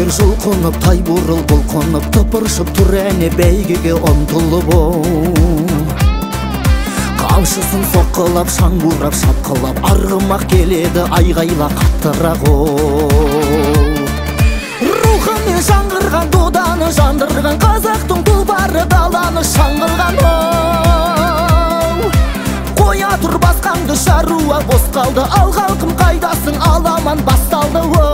Нөкер жұлқынып, тай бұрыл бұлқынып, тыпыршып тұр әне бәйгеге ұмтылып оу. Қамшысын соққылап, шаң бурап, шапқылап, арғымақ келеді айғайла қаттырақ оу. Рухымен жаңғырған доданы жандырған, қазақтың тұлпары даланы шаңғырған оу. Қоя тұр басқаңды, шаруа бос қалды, ал халқым қайдасың, аламан басталды оу.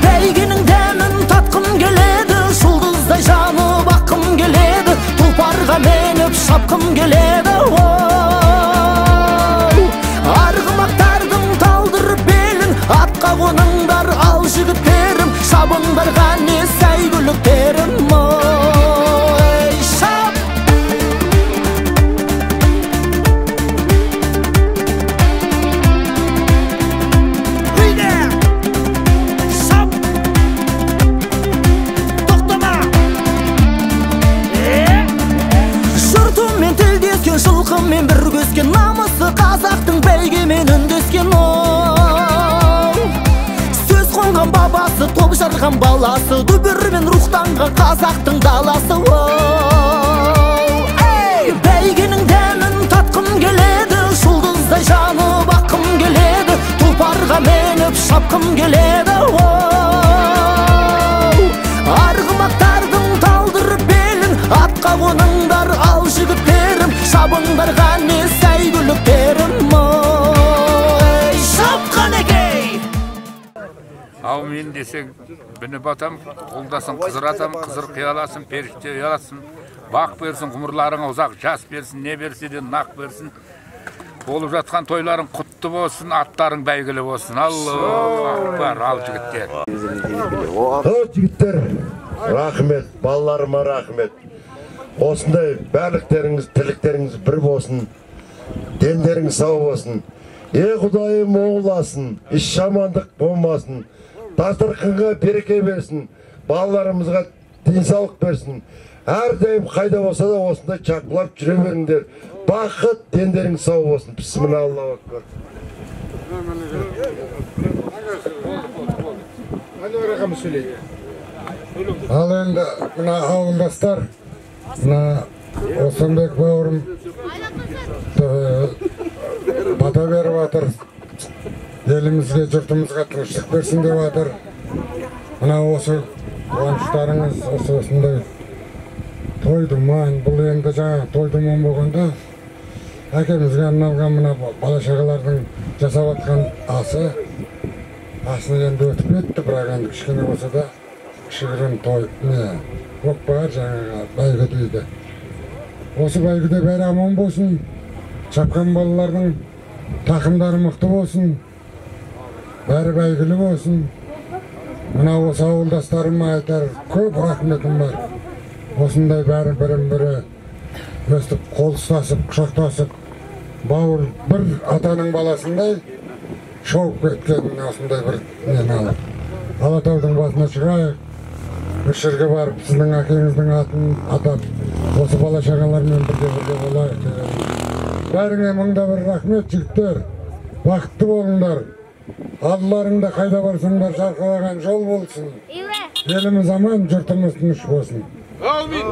Бәйгенің дәмін татқым келеді, жұлдыздай жанып аққым келеді, тұлпарға мініп шапқым келеді оу. Арғымақтардың талдырып белін, атқа қоныңдар ал жігіттерім, шабыңдар қане сәйгүліктерім ой, шап! Жылқымен бір көскен, намысы қазақтың бәйгемен үндескен оу. Сөз қонған бабасы, топ жарған баласы, дүбірмен рухтанған қазақтың даласы оу. Бәйгенің дәмін татқым келеді, жұлдыздай жанып аққым келеді, тұлпарға мініп шапқым келеді оу. Арғымақтардың талдырып белін, атқа қоныңдар ал жігіттерім, шабыңдар қане сәйгүліктерім ой, шап қанекей! Аумин десең мініп атам, қолдасын қызыр атам, қызыр қияласын, періште ұяласын, бақ берсін, ғұмырларыңа ұзақ жас берсін, не берсе де нақ берсін. Болып жатқан тойларың құтты болсын, аттарың бәйгілі болсын. Аллаху акбар, ал жігіттер. О, жігіттер, рахмет, балаларыма рахмет. Осындай барлықтарыңыз, тірліктеріңіз бір болсын, дендеріңіз сау болсын. Е Құдайым оңласын, еш жамандық болмасын, дастарханға береке берсін, балаларымызға денсаулық берсін. Әрдайым қайда болса да осындай шапқылап жүре беріңдер. Бақыт, дендеріңіз сау болсын. Бісміллә, Аллаху акбар. Ал енді мына ауылдастар, мына Осанбек бауырым бата беріп жатыр, елімізге, жұртымызға тыныштық берсін деп жатыр. Мына осы қуаныштарыңыз, осы осындай той думан, бұл енді жаңа той думан болғанда әкемізге арналған мына бала шағалардың жасап жатқан асы, асыны енді өтіп кетті, бірақ енді кішкене болса да кішігірім той не көкпар жаңағы бәйгі дейді. Осы бәйгіде бәрі аман болсын, шапқан балалардың тақымдары мықты болсын, бәрі бәйгілі болсын. Мына осы ауылдастарыма айтар көп рахметім бар. Осындай бәрі бірін-бірі өстіп қол ұстасып, құшақтасып, бауыр бір атаның баласындай шауып кеткен осындай бір нені алып. Алатаудың басына шығайық, бір жерге барып сіздің әкеңіздің атын атап, осы бала шағалармен бірге-бірге болайық деген. Бәріңе мыңда бір рахмет, жігіттер. Бақытты болыңдар. Алдыларыңда қайда барсаңдар жарқыраған жол болсын. Еліміз аман, жұртымыз тыныш болсын. Аумин.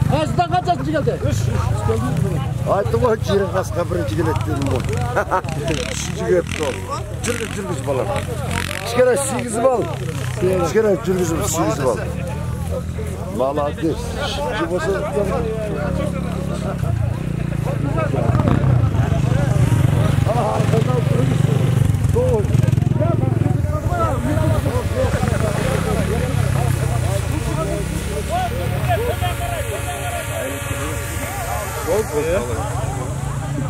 Қасыдан қаншасыншы келді? Айттым ғой, жирен қасқа бірінші келеді дедім ғой. Үшінші келіпті ол. Жүргіз, жүргіз балам. Кішкене сүйгізіп ал. Кішкене жүргізіп сүйгізіп ал. Молодец. Үшінші болса.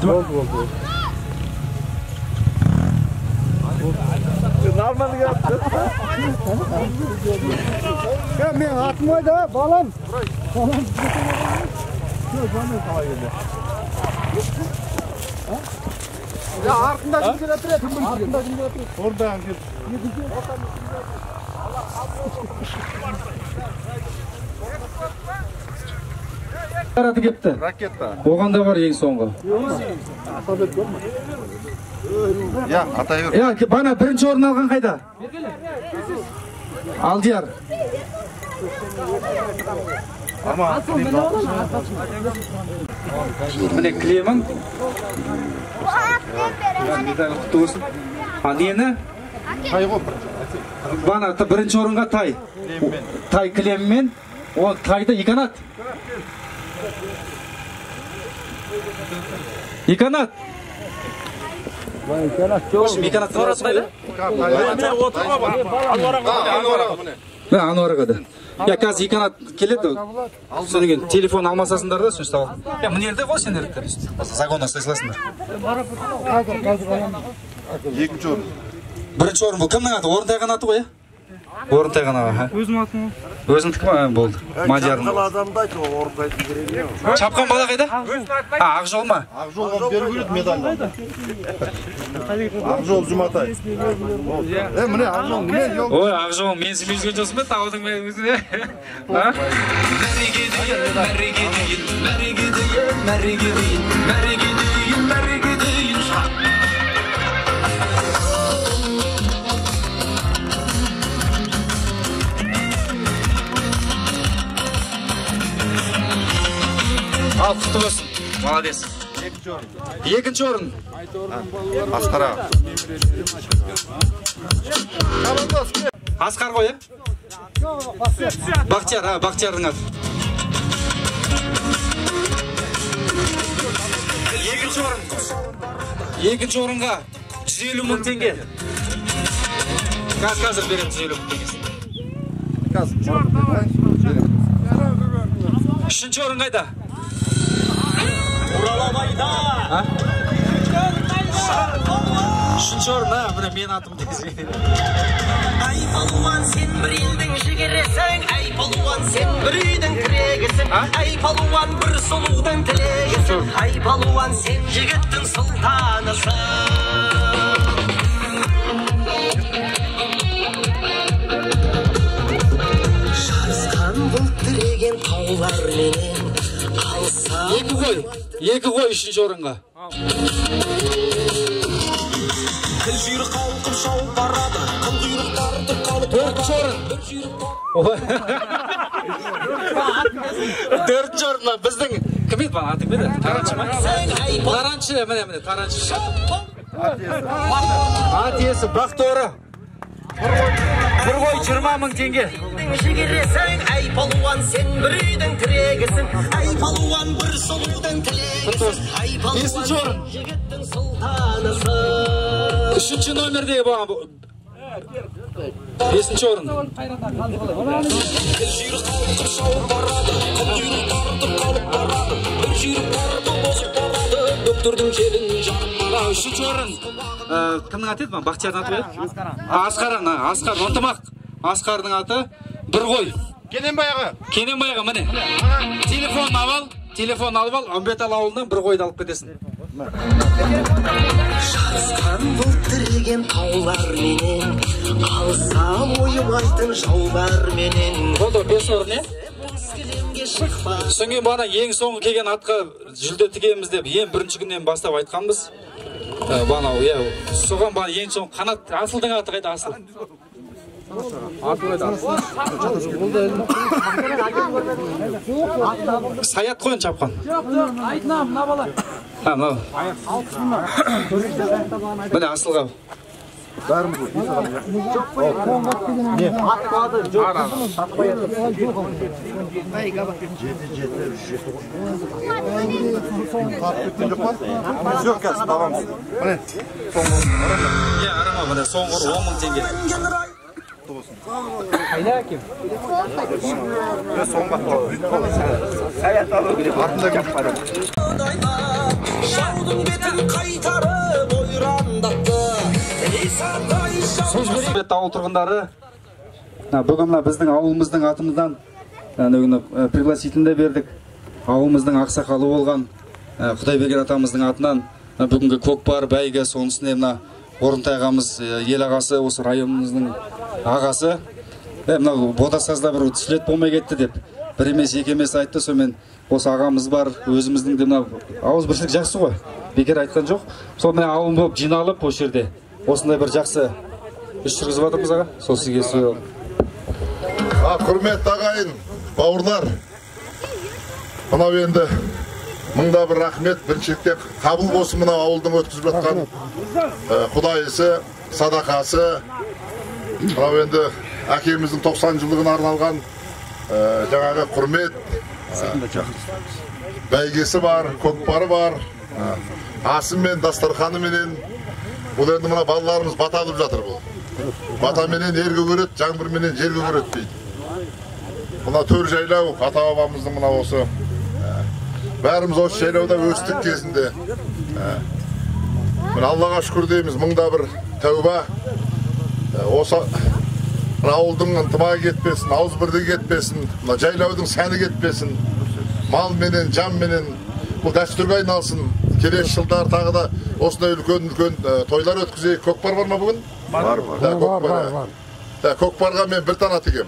Oldu oldu. Нормально yaptı. Ya men atım oyda balam. Balam. Ya artında kim kelip turadi? Artında kim kelip turadi? Oradan kelip. Аты кепті. Ракета. Оған да бар ең соңғы. Я, атай бер. Я, бана бірінші орын алған қайда? Алдияр. Міне кілемің. Медаль құтты болсын. А нені? Тай ғой. Бана бірінші орынға тай. Тай кілеммен. Ол тайды Иканат. Иканат. Иканат арасы қайда? Ануар ағада. Я қазір Иканат келеді. Содан кейін телефон алмасасыңдар да, сосын ал. Я мына жерде ғой сендер. Загонда ұстай саласыңдар. Екінші орын. Бірінші орын бұл кімнің аты? Орынтайған аты ғой, иә? Орынтайған аға. Өзім атым. Өзіңдікі ма? Болды. Мадиярдың. Шапқан адамды айт, Орынтайдың керегі жоқ. Шапқан бала қайда? А, Ақжол ма? Ақжолға беру керек медальді. Ақжол Жұматай. Міне Ақжол, міне. Ой, Ақжол, мен жүрген жоқсың ба? Таудың өзіне. Мәреге дейін, мәреге дейін, мәреге дейін, мәреге дейін, мәреге дейін, мәреге дейін. Ал, құтты болсын. Молодец. Екінші орын. Асқар аға. Асқар ғой, е? Бақтияр, а, Бақтиярдың аты. Екінші орын. Екінші орынға 150 мың теңге. Қазір беремін 150 мың теңгесін. Үшінші орын қайда? Үшінші орын, а, міне мен атым десе. Ай палуан, сен бір елдің жігерісің, ай палуан, сен бір үйдің тірегісің, ай палуан, бір сұлудың тілегісің, ай палуан, сен жігіттің сұлтанысың. Жарысқан бұлт тіреген тауларменен алса. Екі қой, екі қой үшінші орынға. Тіл жүйрік қалқып шауып барады, қыл құйрық тартып қалып. Төртінші орын. Төртінші орын біздің кім еді бана, аты кім еді? Тараншы ма? Тараншы, міне, міне, Тараншы. Ат иесі Бақтыоры. Бір қой 20 мың теңге. Жігересің, ай палуан, сен бір үйдің тірегісің, ай палуан, бір сұлудың тілегісің, ай палуан, жігіттің сұлтанысың. Үшінші номердегі болған бесінші орын. Тіл жүйрік қалқып шауып барады, қыл құйрық тартып қалып барады, бір жүйрік тартып озып барады, бөктердің желін жарып барады. Үшінші орын. Кімнің аты еді? Бақтиярдың аты еді? Асқар, Асқар, Ынтымақ. Асқардың аты бір қой. Кененбай аға. Кененбай аға, міне. Телефон алып ал, телефон алып ал, Үмбетал ауылынан бір қойды алып кетесің. Жарысқан бұлт тауларменен, алса оймайтын жауларменен. Болды, 5 орын, е? Содан кейін бағана ең соңғы келген атқа жүлде тігеміз деп ең бірінші күннен бастап айтқанбыз. Бағана, иә, соған бағана ең соңғы Қанат, Асылдың аты қайда, Асыл? Саят қой енді шапқан. Жоқ, жоқ, айтына, мына бала. Ha, мынау. Міне Асылға. Иә, арама, міне соңғы 10 мың теңге. Қайда әкем? Жаудың бетін қайтарып ойрандатты. Құрметті ауыл тұрғындары, бүгін мына біздің ауылымыздың атымыздан пригласительный да бердік. Ауылымыздың ақсақалы болған Құдайберген атамыздың атынан бүгінгі көкпар бәйгі, соның үстіне мына Орынтай ағамыз, ел ағасы, осы районымыздың ағасы, мынау Ботасазда бір слет болмай кетті деп бір емес екі емес айтты. Сонымен осы ағамыз бар, өзіміздің де мына ауызбіршілік жақсы ғой, бекер айтқан жоқ. Сол мына ауыл болып жиналып осы жерде осындай бір жақсы іс жүргізіп жатырмыз аға. Сол сізге сөз. Құрметті ағайын, бауырлар, мынау енді мыңда бір рахмет, біріншілікте қабыл болсын мынау ауылдың өткізіп жатқан құдайысы, садақасы. Мынау енді әкеміздің 90 жылдығына арналған жаңағы құрмет бәйгесі бар, көкпары бар, асымен, дастарханыменен. Бұл енді мына балаларымыз бата алып жатыр бұл. Батаменен ерге көреді, жаңбырменен жерге көреді дейді. Мына төр жайлау ата-бабамыздың мына осы. Бәріміз осы жайлауда өстік кезінде. Мына Аллаға шүкір дейміз, мыңда бір тәуба. Осы ауылдың ынтымағы кетпесін, ауызбірлігі кетпесін, мына жайлаудың сәні кетпесін, малменен, жанменен бұл дәстүрге айналсын. Келесі жылдар тағы да осындай үлкен-үлкен тойлар өткізейік. Көкпар бар ма бүгін? Бар, бар. Бар, бар. Көкпарға мен бір тана тігем.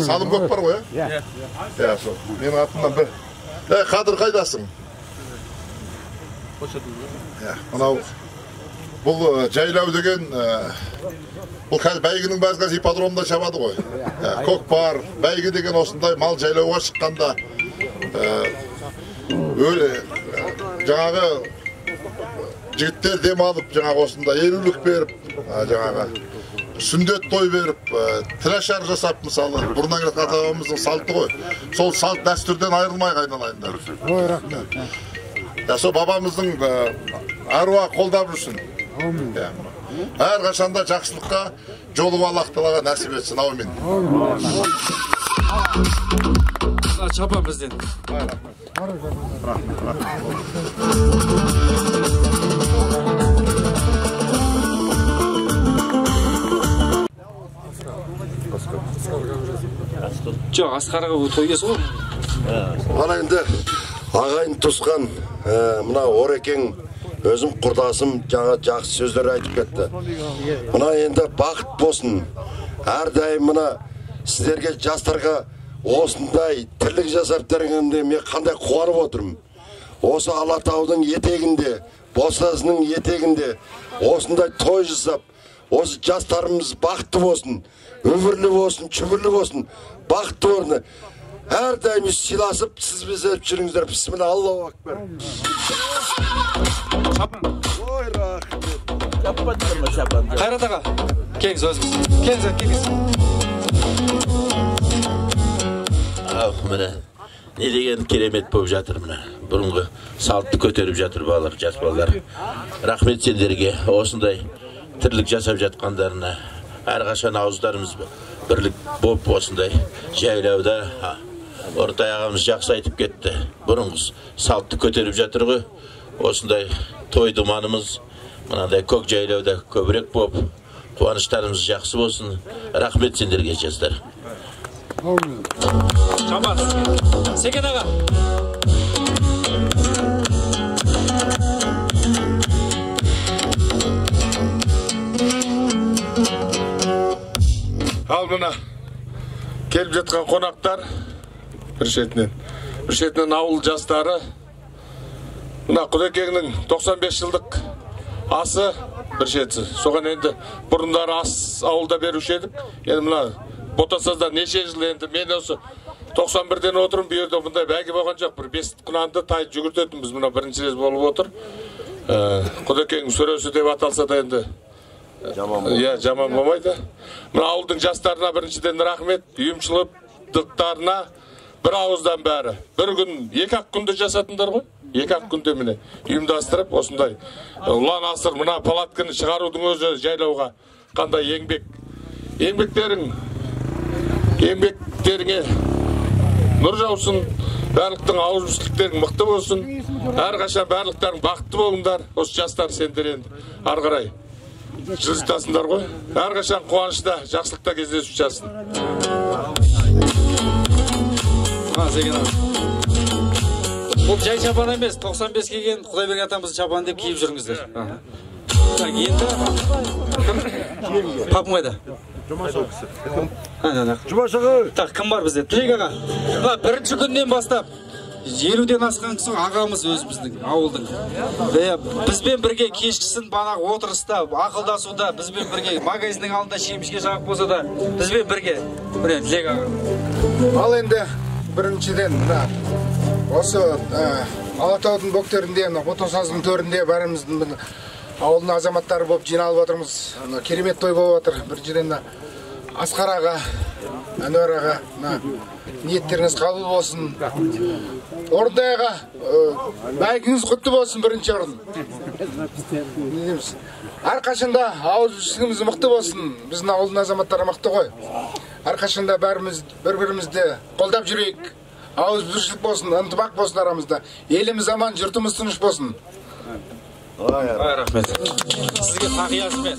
Салым көкпар ғой, иә? Иә, сол. Менің атымнан бір. Қадыр қайдасың? Мынау бұл жайлау деген, бұл қазір бәйгінің бәрі қазір ипподромда шабады ғой. Көкпар, бәйгі деген осындай мал жайлауға шыққанда жаңағы жігіттер дем алып, жаңағы осында ерулік беріп, жаңағы сүндет той беріп, тілашар жасап, мысалы, бұрыннан келе жатқан ата-бабамыздың салты ғой. Сол салт дәстүрден айырылмайық айналайындар. Ой, рахмет. Сол бабамыздың әруағы қолдап жүрсін. Әрқашанда жақсылыққа жолығу Аллах тағалаға нәсіп етсін. Аумин. Шапан бізден. Жоқ, Асқарға той иесі ғой. Ана енді ағайын туысқан, мына Орекең өзім құрдасым жаңа жақсы сөздер айтып кетті. Мына енді бақыт болсын. Әрдайым мына сіздерге, жастарға осындай тірлік жасап бергенде мен қандай қуанып отырмын. Осы Алатаудың етегінде, Босасының етегінде осындай той жасап, осы жастарымыз бақытты болсын, өмірлі болсын, шүбірлі болсын, бақытты орны. Әрдайым сыйласып, сіз безеп жүріңіздер. Бісміллә, Аллаху акбар. Ой, рахмет. Қайрат аға, келіңіз өзіңіз. Келіңіз, келіңіз. Ах, міне, не деген керемет болып жатыр міне. Бұрынғы салтты көтеріп жатыр балалар, жас балалар. Рахмет сендерге, осындай тірлік жасап жатқандарына. Әрқашан ауыздарымыз бірлік болып осындай жайлауда Ортай ағамыз жақсы айтып кетті. Бұрынғы салтты көтеріп жатыр ғой. Осындай той думанымыз мынандай көк жайлауда көбірек болып, қуаныштарымыз жақсы болсын. Рахмет сендерге, жастар. Шабан. Секен аға. Ал мына келіп жатқан қонақтар бір шетінен ауыл жастары. Мына Құдекеңнің 95 жылдық асы бір шеті. Соған енді бұрындары ас ауылда беруші едік. Енді мына Ботасазда неше жыл енді мен осы 91-ден отырмын, бұл жерде бұндай бәйге болған жоқ. Бір 5 құнанды тай жүгіртетінбіз, мына бірінші рет болып отыр. Құдекеңнің сөресі деп аталса да енді жаман болмайды. Мына ауылдың жастарына біріншіден рахмет, ұйымшылдықтарына бір ауыздан бәрі. Бір күн, екі-ақ күнде жасатындар ғой. Екі-ақ күнде міне ұйымдастырып осындай ұлан асыр мына палатканы шығарудың өзі жайлауға қандай еңбек. Еңбектеріңе нұр жаусын, барлықтың ауызбіршіліктерің мықты болсын. Әрқашан барлықтарың бақытты болыңдар. Осы жастар сендер енді ары қарай жылжытасыңдар ғой. Әрқашан қуанышта, жақсылықта кездесіп жатсын. Бұл жай шапан емес, 95 келген Құдайберген атамыздың шапаны деп киіп жүріңіздер. Так, енді папам қайда? Жұмаш аға. Так, кім бар бізде? Тілек аға. Мына бірінші күннен бастап 50-ден асқан кісі ағамыз өзіміздің ауылдың. Бізбен бірге кешкісін банағы отырыста, ақылдасуда, бізбен бірге магазиннің алдында шемішке жағып болса да, бізбен бірге. Міне Тілек аға. Ал енді біріншіден мына осы Алатаудың бөктерінде, мына Ботасаздың төрінде бәріміздің ауылдың азаматтары болып жиналып отырмыз. Мына керемет той болып отыр. Біріншіден мына Асқар аға, Әнуар аға, мына ниеттеріңіз қабыл болсын. Орынтай аға, бәйгіңіз құтты болсын бірінші орын. Не дейміз? Әрқашанда ауызбіршілігіміз мықты болсын. Біздің ауылдың азаматтары мықты ғой. Әрқашанда бәріміз бір-бірімізді қолдап жүрейік. Ауызбіршілік болсын, ынтымақ болсын арамызда. Еліміз аман, жұртымыз тыныш болсын. Ай, рахмет. Сізге тақиясымен.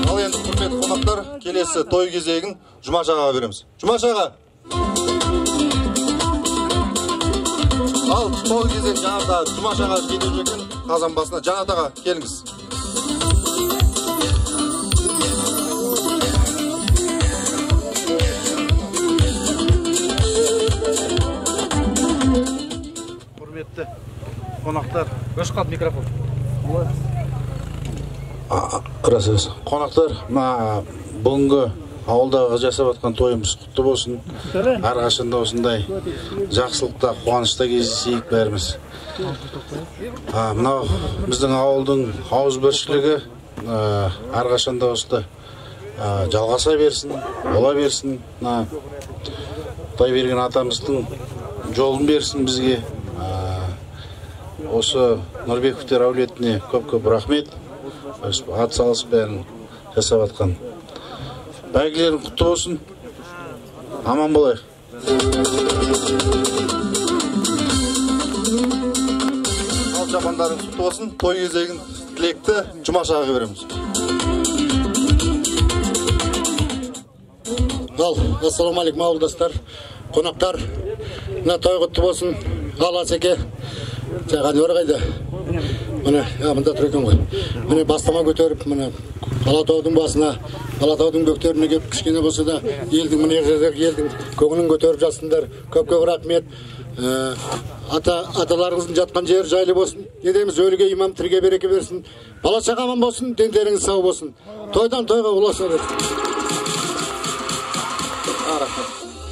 Ал енді құрметті қонақтар, келесі той кезегін Жұмаш ағаға береміз. Жұмаш аға. Ал той кезек жаңағы Жұмаш аға жетіп жүрген қазан басына. Жанат аға, келіңіз. Құрметті қонақтар, өшіп қалды микрофон. Рас, қонақтар, мына бүгінгі ауылдағы жасап жатқан тойымыз құтты болсын. Әрқашанда осындай жақсылықта, қуанышта кездесейік бәріміз. Мынау біздің ауылдың ауызбіршілігі әрқашанда осында жалғаса берсін, бола берсін. Мына Құдайберген атамыздың жолын берсін бізге. Осы Нұрбековтер әулетіне көп-көп рахмет. Ат салысып бәрін жасап жатқан. Бәйгілерің құтты болсын. Аман болайық. Ал жапандарың құтты болсын. Той кезегін тілекті Жұмаш ағаға береміз. Ал, ассалаумағалейкум ауылдастар, қонақтар. Мына той құтты болсын. Ал Асеке, Әнуар қайда? Міне, мында тұр екен ғой. Міне бастама көтеріп, міне Алатаудың басына, Алатаудың бөктеріне келіп, кішкене болса да елдің міне елдің көңілін көтеріп жатсыңдар. Көп-көп рахмет. Аталарыңыздың жатқан жері жайлы болсын. Не дейміз, өліге имам, тіріге береке берсін. Бала шаға аман болсын, дендеріңіз сау болсын. Тойдан тойға ұласа берсін.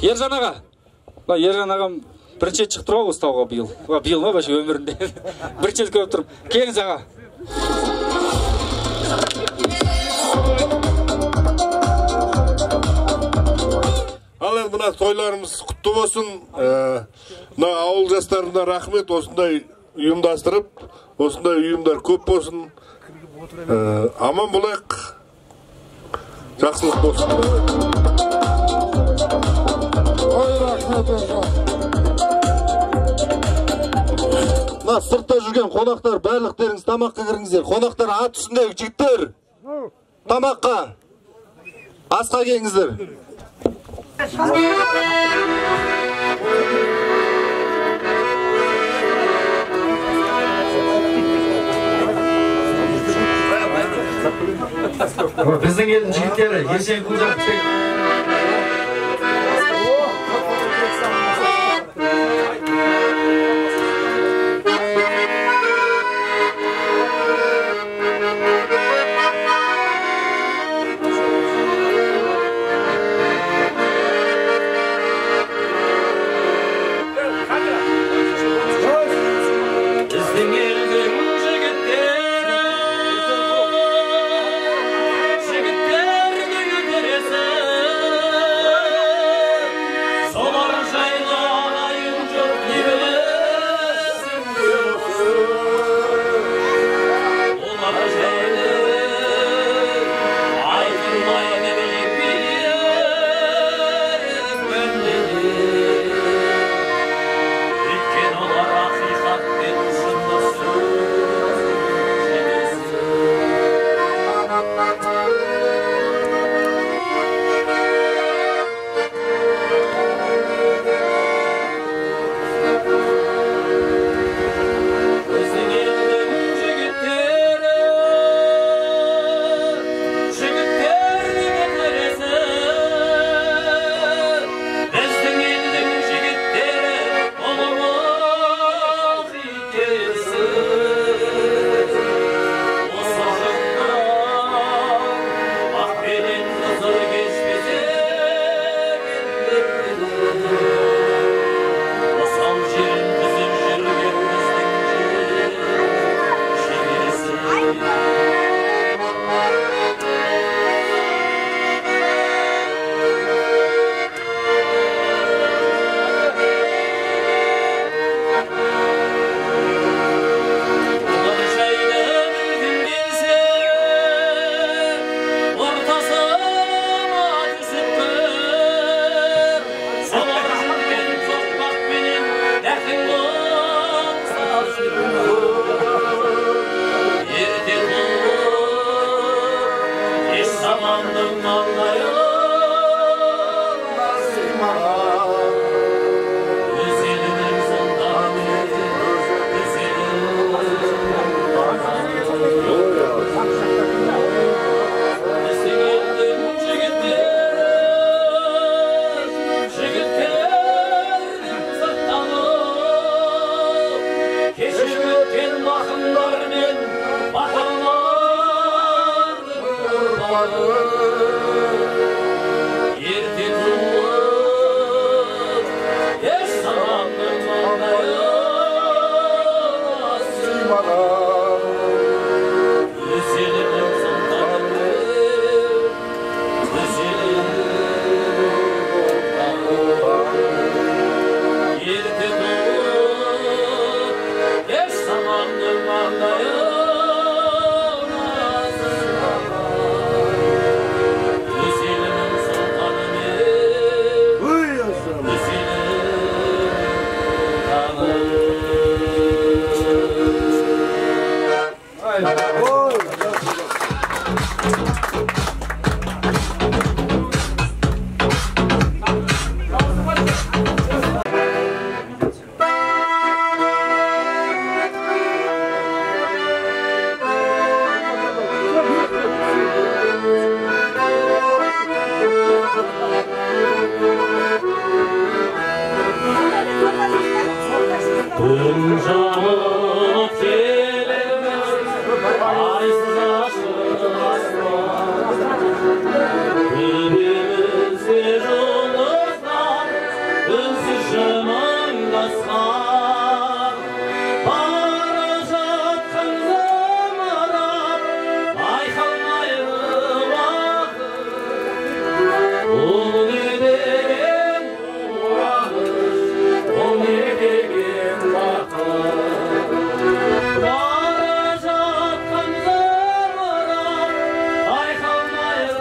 Ержан аға. Ержан ағам бірінші рет шығып тұр ғой осы тауға биыл. Биыл ма вообще өмірінде. Бірінші рет көріп тұрмын. Келіңіз аға. Ал енді мына тойларымыз құтты болсын. Мына ауыл жастарына рахмет, осындай ұйымдастырып, осындай ұйымдар көп болсын. Аман болайық. Жақсылық болсын. Ой, рахмет. Мына сыртта жүрген қонақтар, барлықтарыңыз тамаққа кіріңіздер. Қонақтар ат үстіндегі жігіттер, тамаққа, асқа келіңіздер. Біздің елдің жігіттері Есенқұл Жақыпбек. Біздің елдің жігіттері, жігіттердің өресі, солар жайлы ағайын жұрт не білсін, олар жайлы айтылмайды биік мінбеде. Өйткені олар ақиқат пен шындық сөз жебесі. Біздің елдің жігіттері, жігіттердің өресі, біздің елдің жігіттері ұлы келісі. Осы жұрттан ақ пенен қызыл кешпесе осал жерін түзеп жүрген біздің жер шежіресі. Олар жайлы білгің келсе, ортасына түсіп кір. Солар жүрген соқпақпенен дәтің болса жүр. Ерте туып, кеш заманның маңдайына сыймаған. Өз елінің сұлтаны, өз елінің Біздің елдің жігіттері, жігіттердің сырттаны, кешіп өткен ақындар мен батырлардың ұрпағы. Ерте туып, кеш заманның маңдайына сыймаған. Өз елінің сұлтаны, өз елінің ұрпағы. Ерте туып, кеш заманның маңдайына сыймаған. Өз елінің сұлтаны мен өз елінің ұрпағы. Күн жамылып келеміз, айсыз ашық аспан. Төбемізде жұлдыздар үнсіз жымыңдасқан. Бара жатқан зымырап, байқалмайды уақыт. Бұл не деген қуаныш, бұл не деген бақыт. Бара жатқан зымырап, байқалмайды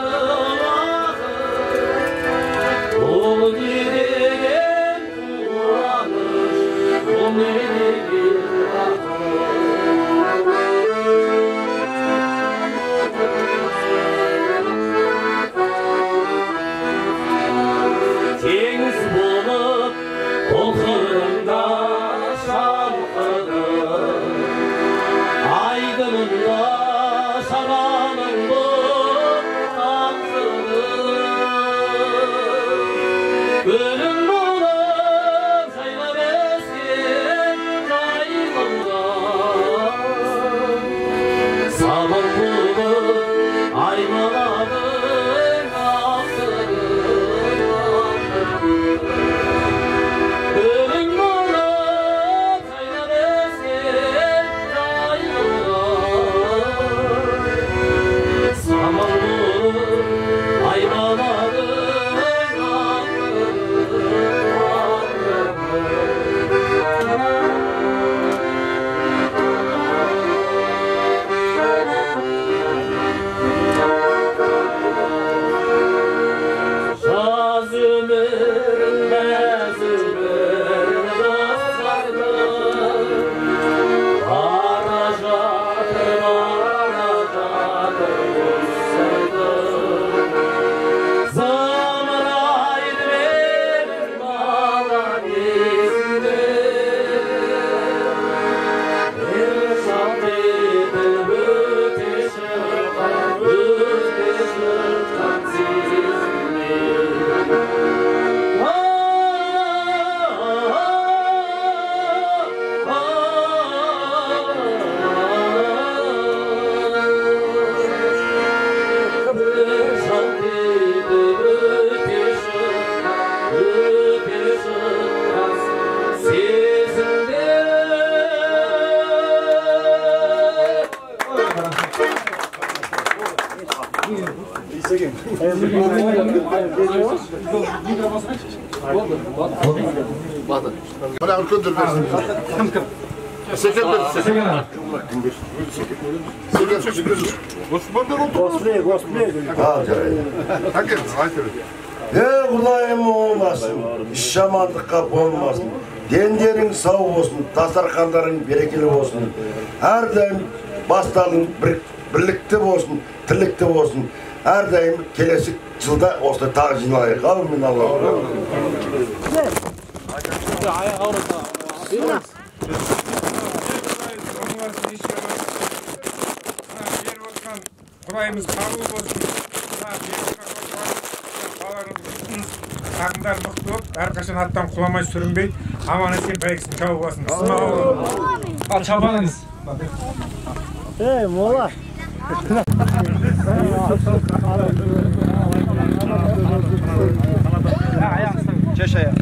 Мына үлкендер берсін. Кім кім? Секен берсін. Секен. Секен. Ал жарайды. Е, Құдайым болмасын, іш жамандыққа болмасын, дендерің сау болсын, дастархандарың берекелі болсын, әрдайым бастарың бірлікті болсын, тірлікті болсын, әрдайым келесі жылда осылай тағы жиналайық. Әумин, Алла. Құдайымыз қабыл болсын. Ақындар мықты болып, әрқашан аттан құламай сүрінбей, аман есен бәйгісін шауып алсын. Ал шабаныңыз. Ей, мола. Шеш аяқ.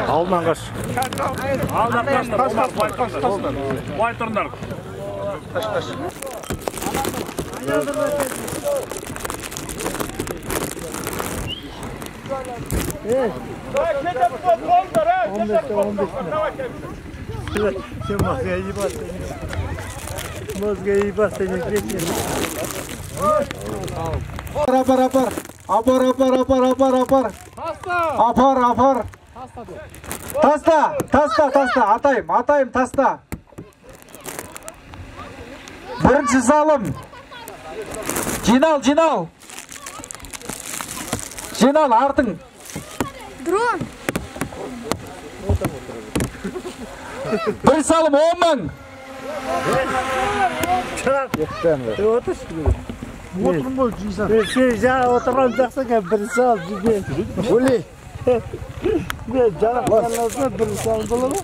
Алдынан қаш. Алдынан қаш, қаш, қаш. Былай тұрыңдар. Қаш, қаш. Сен мозга ебаться. Мозга ебаться не кричи. Апар, апар. Апар, апар, апар, апар, апар. Апар, апар. Таста, таста, таста. Атайым, атайым, таста. Бірінші салым. Жинал, жинал. Жинал, артың. Дрон. Бір салым 10 мың. Отырым ғой, жейсің. Сен жаңа отырған жақсы екен, бір сал жеген. Өле. Мен жаңа қаласына бір сал бола ма?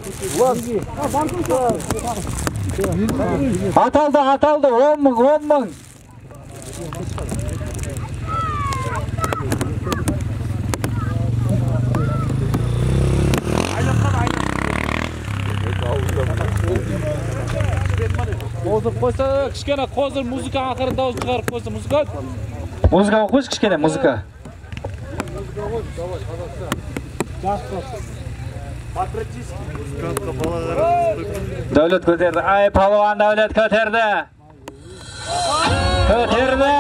Аталды, аталды, 10 мың, 10 мың. Қоздырып қойса, кішкене қоздыр, музыка ақырын дауыс шығарып қойса, музыка. Музыка қойшы кішкене, музыка. Дәулет көтерді. Ай, палуан Дәулет көтерді. Көтерді.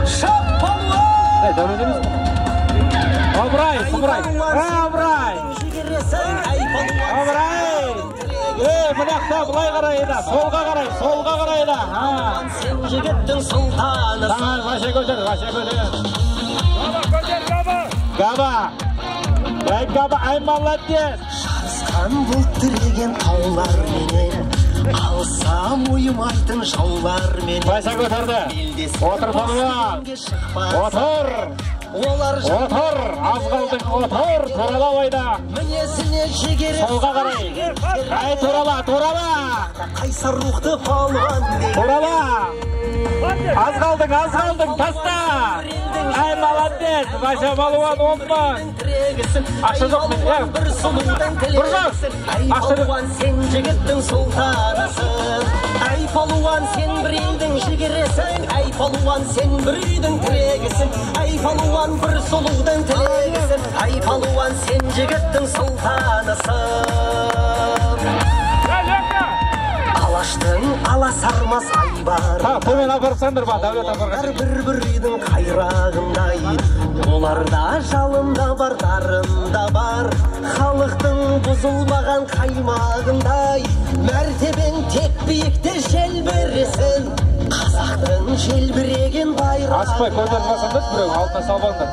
Шап палуан! Ей, Дәулет емес. Абырай, Абырай. Абырай. Абырай. Ей, мынақта былай қарай еді, солға қарай, солға қарай еді. Сен жігіттің сұлтанысың. Давай, Вася көтер, Вася көтер. Габа, көтер, габа. Габа. Ай, габа, ай, молодец. Жарысқан бұлт тіреген тауларменен, алсам ойымайтын жауларменен. Вася көтерді. Отыр, палуан. Отыр. Отыр, аз қалдың, отыр, турала ойда. Мінезіне жігері. Солға қарай. Ай, турала, турала. Қайсар рухты палуан. Турала. Аз қалдың, аз қалдың, таста. Ай, молодец, Вася палуан, 10 мың. Ақша жоқ, бір сұлудың тілегісің. Ай, палуан, сен жігіттің сұлтанысың. Ай, палуан, сен бір елдің жігерісің. Ай, палуан, сен бір үйдің тірегісің. Ай, палуан, бір сұлудың тілегісің. Ай, палуан, сен жігіттің сұлтанысың. Алаштың аласармас айбары. Төмен апарсаңдар ба, Дәулет апарған. Бір-бір үйдің қайрағындай. Оларда жалында бар, дарында бар. Халықтың бұзылмаған қаймағындай. Мәртебең тек биікте желбіресін. Қазақтың желбіреген байрағы. Аспай көтеріп алсаңдаршы біреу, алдына салбаңдар.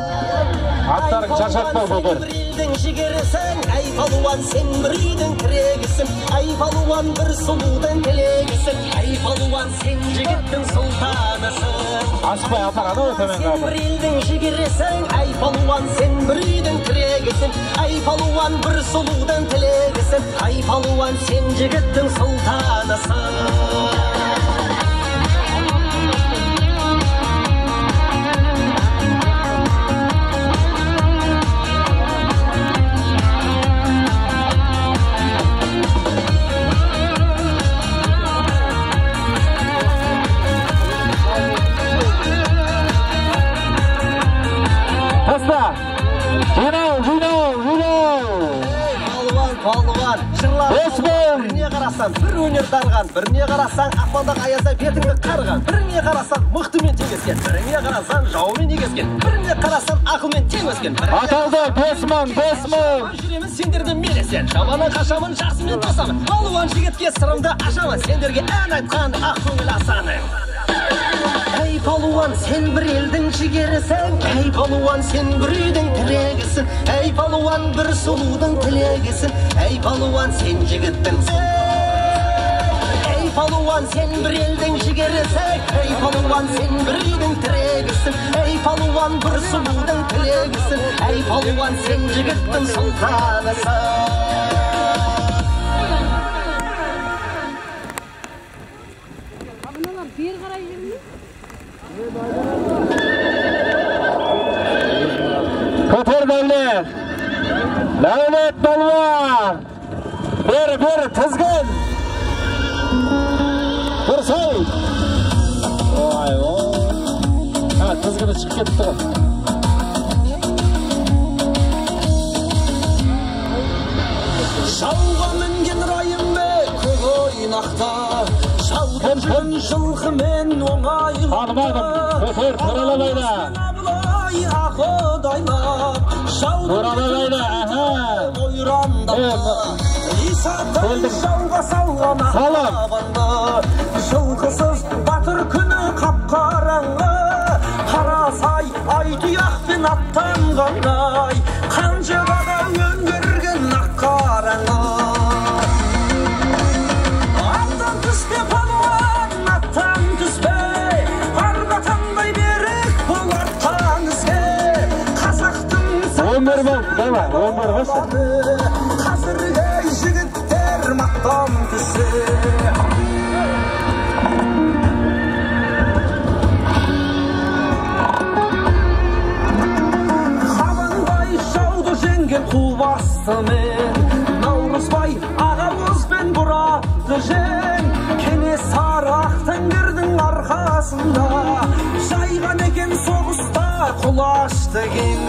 Аттарың шаршатпау көтер. Бір елдің жігерісің, ай палуан, сен бір үйдің тірегісің. Ай палуан, бір сұлудың тілегісің. Ай палуан, сен жігіттің сұлтанысың. Аспай апар, анау төменге апар. Сен бір елдің жігерісің, ай палуан, сен бір үйдің тірегісің. Ай палуан, бір сұлудың тілегісің. Ай палуан, сен жігіттің сұлтанысың. палуан, жырлар 5000. Біріне қарасаң бір өнер дарыған, біріне қарасаң ақпандағы аязда бетіңді қарыған, біріне қарасаң мықтымен теңескен, біріне қарасаң жауымен егескен, біріне қарасаң ақылмен тең өскен. Аталды 5000, 5000. Жүремін сендерден мен есен, жаманнан қашамын, жақсымен досамын. Палуан жігітке сырымды ашамын, сендерге ән айтқан ақ көңіл Асаным. Әй палуан, сен бір елдің жігерісің, әй палуан, сен бір үйдің тірегісің, әй палуан, бір сұлудың тілегісің, әй палуан, сен жігіттің. Әй палуан, сен бір елдің жігерісің, әй палуан, сен бір үйдің тірегісің, әй палуан, бір сұлудың тілегісің, әй палуан, сен жігіттің сұлтанысың. Мыналар бері қарай жүрмей? Көтер Дәулет. Дәулет палуан. Бері, бері, тізгін. Бұрсай. Ой, ой. Тізгіні шығып кетті ғой. Жауға мінген Райымбек көк ойнақта, жаудың жүрін жылқымен оңайлықты. Танымадым, көтер, туралабайда. Абылай ақылдайлап, жаудың Туралабайда, аха. ойрандапты. Исатай жауға салған ағабанды, жылқысыз батыр күні қап-қараңғы. Қарасай ай тұяқпен аттанғандай, қанжығаға өңгерген ақ қараңғы. Аттан түспе палуан, аттан түспе, арбатандай берік бол артқан ізге. Қазақтың 11 болды, давай, 11 қойшы. Қазіргі жігіттер мақтан түссе. Қабанбай жауды жеңген қу бастымен, Наурызбай ағамызбен бұратты жең. Кенесары ақ тәңірдің арқасында жайған екен соғыста құлашты кең.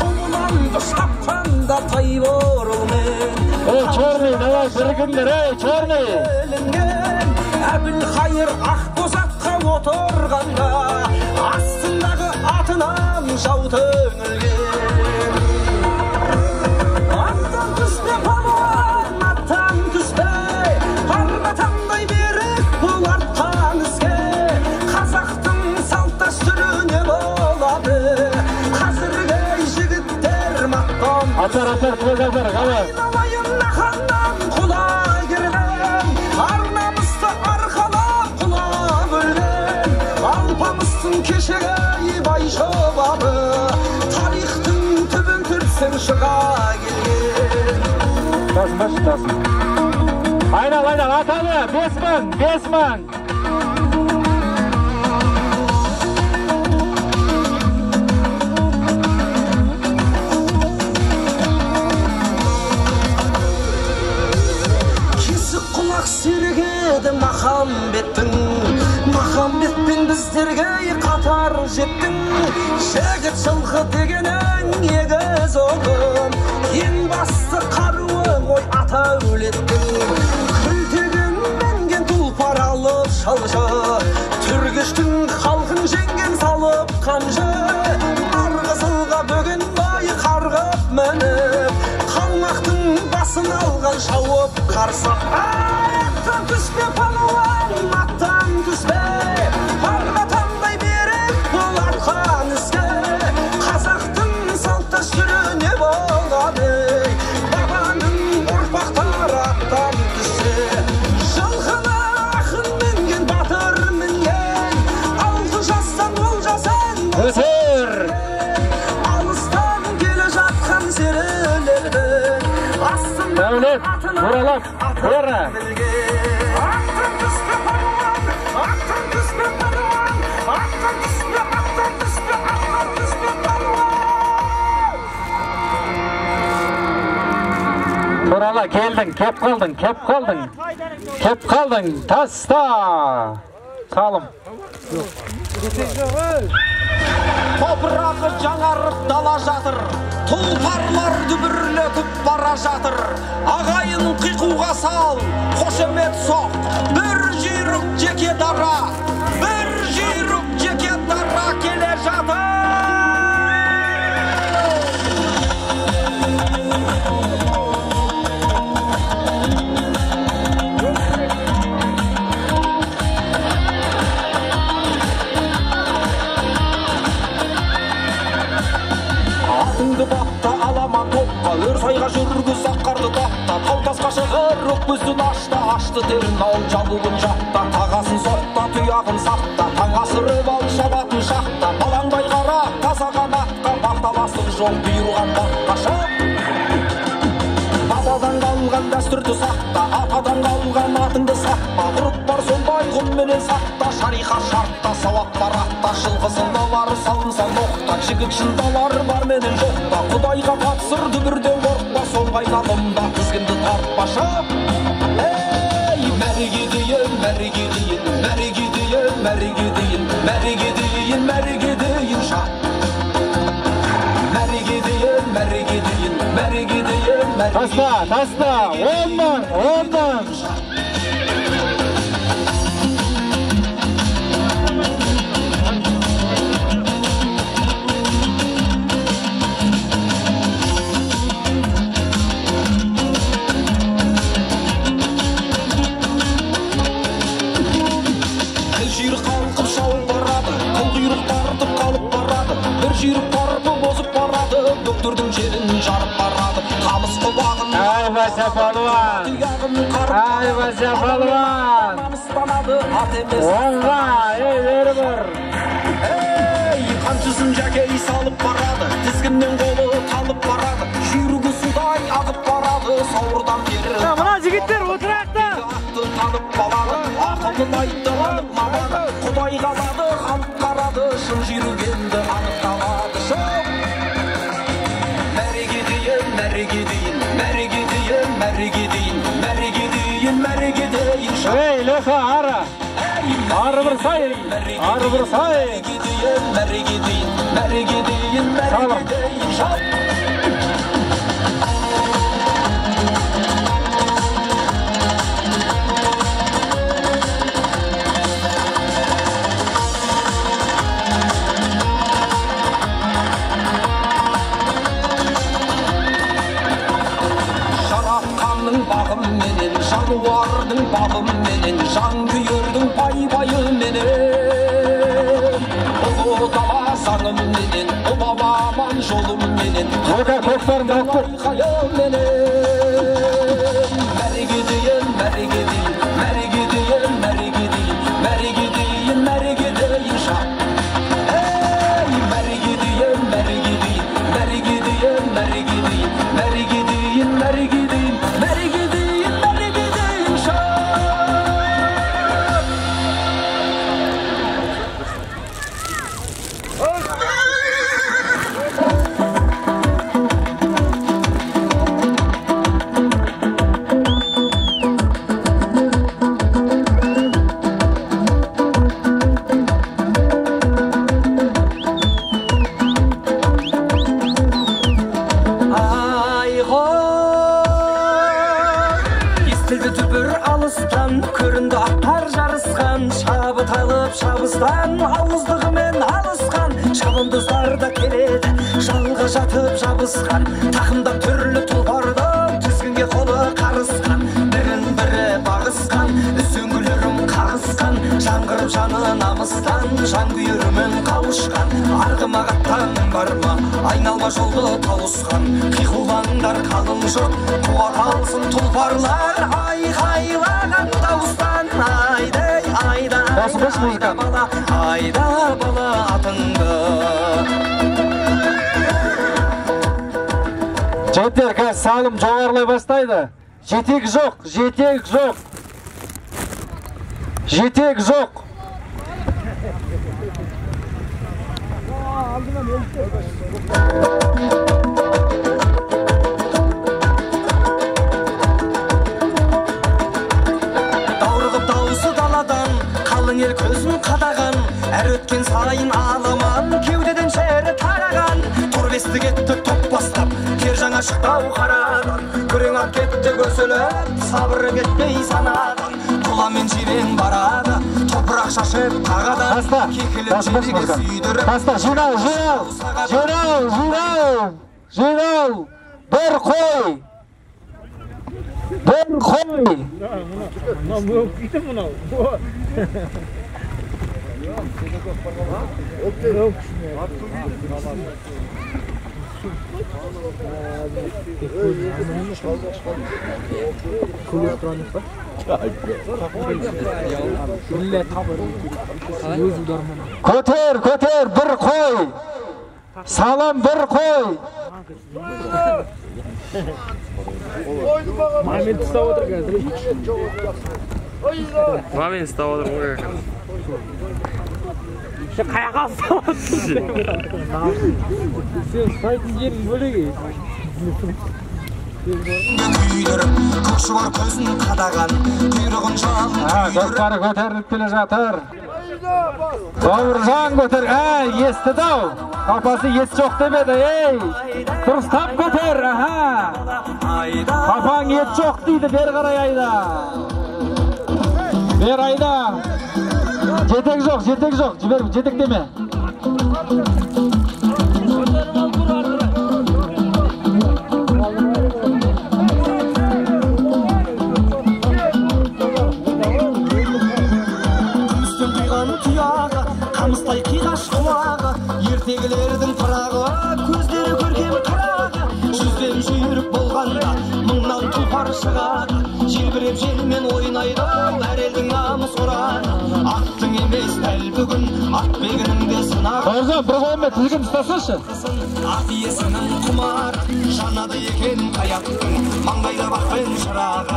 Құланды шапқанда Тайбурылмен. Ей, черный, давай, бірігіңдер, ей, черный. Әбілхайыр ақ бозатқа отырғанда, астындағы атынан жау төңілген. Аттан түспе палуан, аттан түспе, арбатандай берік бол артқан ізге. Қазақтың салт дәстүрі не болады, қазіргі жігіттер мақтан. Атар, атар, көз атар, қалай. Айналайын ханнан құла кірген, ар намысты арқалап құлап өлген. Алпамыстың кешегі бай шобаны, тарихтың түбін түртсең шыға келген. Тасын башы, тасын. Айнал, айнал, аталы, 5000, 5000. Кесік құлақ серік еді Махамбеттің, Махамбетпен біздерге қатар жеттің. Жігіт жылқы дегенің егіз ұғым, ең басты қаруы ғой ата әулеттің. Күлтегін мінген тұлпар алып шалшы, Түргіштің халқын жеңген салып қамшы. Арғызылға Бөгенбай қарғып мініп, қалмақтың басын алған шауып қарсы. Аттан түспе палуан, аттан түспе, арбатандай берік бол артқан ізге. Қазақтың салт дәстүрі не болады, бабаның ұрпақтары аттан түссе. Жылқыны ақын мінген, батыр мінген, 6 жастан олжасын Өтер. Алыстан келе жатқан серілердің астында Дәулет, Туралап, бері. Аттан түспе палуан, аттан түспе палуан, аттан түспе, аттан түспе, аттан түспе палуан. Турала келдің, кеп қалдың, кеп қалдың. Кеп қалдың, таста. Салым. Топырағы жаңарып дала жатыр, тұлпарлар дүбірлетіп бара жатыр. Ағайын қиқуға сал, қошемет соқ, бір жүйрік жеке дара, бір жүйрік жеке дара келе жатыр. Атыңды бапта аламан топқа, өр сайға жүргіз аққарды тапта, тау тасқа шығыр өкпесін ашта, ашты терін ал жабуын жапта, тағасын соқта, тұяғын сақта, таң асырып ал шабатын шақта, балаңдай қара таза қанатқа, бақталастық жол бұйырған баққа шап. Бабадан қалған дәстүрді сақта, атадан қалған атыңды сатпа, ғұрып бар сондай ғұмменен сақта, шариға шартта, сауап бар атта, жылқысын алар салынса ноқта, жігіт шындалар бар менен жоқта, құдайға тапсыр дүбірден қорықпа, соңғы айналымда тізгінді тартпа шап. Ей, мәреге дейін, мәреге дейін, мәреге дейін, мәреге дейін, мәреге дейін, мәреге дейін шап. Мәреге дейін, мәреге дейін, мәреге дейін, мәреге. Таста, таста, 10 мың, 10 мың. Жүйрік қалқып шауып барады, қыл құйрық тартып қалып барады, бір жүйрік тарпып озып барады, бөктердің жерін жарып барады, қамыс құлағын. Ай, Вася палуан! Ай, Вася палуан! Оңға, ей, бері бір! Ей, қамшысын жәкей салып барады, тізгіннен қолы талып барады, жүйрігі судай ағып барады, сауырдан бері. Мына жігіттер отырайық та! Атты танып баланы, ақылын айтты анық маманы, Құдай қалады, халық қарады, шын жүйрік енді анықталады. Шоп! Мәреге дейін, мәреге дейін, мәреге дейін, мәреге дейін, мәреге дейін, мәреге дейін. Ей, Леха, ара! Ары бір сай, ары бір сай! Мәреге дейін, мәреге дейін, мәреге дейін, мәреге дейін. Шоп! Бағымменен, жануардың бабыменен, жанкүйердің пай-пайыменен, ұлы дала заңыменен, ұлы жолыменен, айқайыменен. Мәреге дейін, мәреге дейін, мәреге дейін, мәреге дейін, мәреге дейін, мәреге дейін шап. Ей, мәреге дейін, мәреге дейін, мәреге дейін, мәреге дейін, мәреге дейін, мәреге дейін, мәреге дейін, мәреге дейін шап. Көрінді аттар жарысқан, шабыт алып шабыстан, ауыздығымен алысқан, шабандоздар да келеді, жалға жатып жабысқан, тақымдап түрлі тұлпарды, тізгінге қолы қарысқан, бірін бірі бағысқан, үзеңгілерім қағысқан, жаңғырып жаны намыстан, жанкүйерімен қауышқан, арғымақ аттан бар ма, айналма жолды тауысқан, қиқулаңдар қалың жұрт, қуат алсын тұлпарлар, айқайлаған дауыстан, айдай, айда, айда бала, айда бала атыңды. Жігіттер, қазір салым жоғарылай бастайды. Жетек жоқ, жетек жоқ. Жетек жоқ. Даурығып дауысы даладан, қалың ел көзін қадаған, әр өткен сайын аламан, кеудеден шері тараған. Торбесті кетті топ бастап, тер жаңа шықтау қарадан. Күрең ат кетті көсіліп, сабыры кетпей санадан. Құла мен жирен барады, топырақ шашып тағадан. Кекілін жерге сүйдіріп. Таста, жинау, жинау, жинау, жинау, жинау, бір қой. Бір қой. Мынау өңкиді мынау. Көтер, көтер, бір қой. Салам, бір қой. Момент ұстап отыр қазір. Момент ұстап отыр ғой. Сен қаяққа ұстап отырсың? Сен ұстайтын жерің бөлек. Күйдіріп, көк шұбар көзін қадаған, құйрығын жалын күйдіріп. Көкпары көтеріліп келе жатыр. Бауыржан көтер, әй, естіді-ау. Папасы ес жоқ деп еді, ей. Дұрыстап көтер, аха. Папаң ет жоқ дейді, бері қарай айда. Бері айда. Жетек жоқ, жетек жоқ, жібер, жетектеме. Күмістен құйған тұяғы, қамыстай қиғаш құлағы, ертегілердің пырағы, көздері көркем қырағы. Жүзден жүйрік болғанда мыңнан тұлпар шығады, желбіреп желмен ойнайды, әр елдің намыс ұраны. Аттың емес дәл бүгін, ат бегінің де сынағы. Бауыржан, бір қолымен тізгін ұстасыншы. Ат иесінің құмары, жанады екен қаяттың, маңдайда бақ пен шырағы.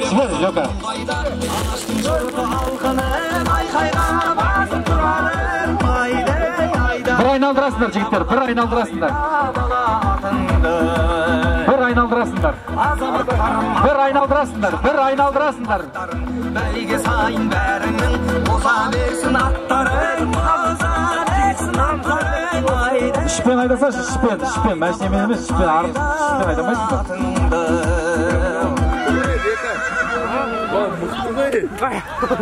Жібер, Лёка. Алаштың жұрты алқынын, айқайға басып тұрарын, айдай, айда. Бір айналдырасыңдар, жігіттер, бір айналдырасыңдар. Бір айналдырасыңдар. Бір айналдырасыңдар, бір айналдырасыңдар. Бәйге сайын бәрінің оза берсін аттарың, оза берсін аттарың, айдай. Ішпен айдасашы, ішпен, ішпен, машинамен емес, ішпен, арғы ішпен айдамайсың ба?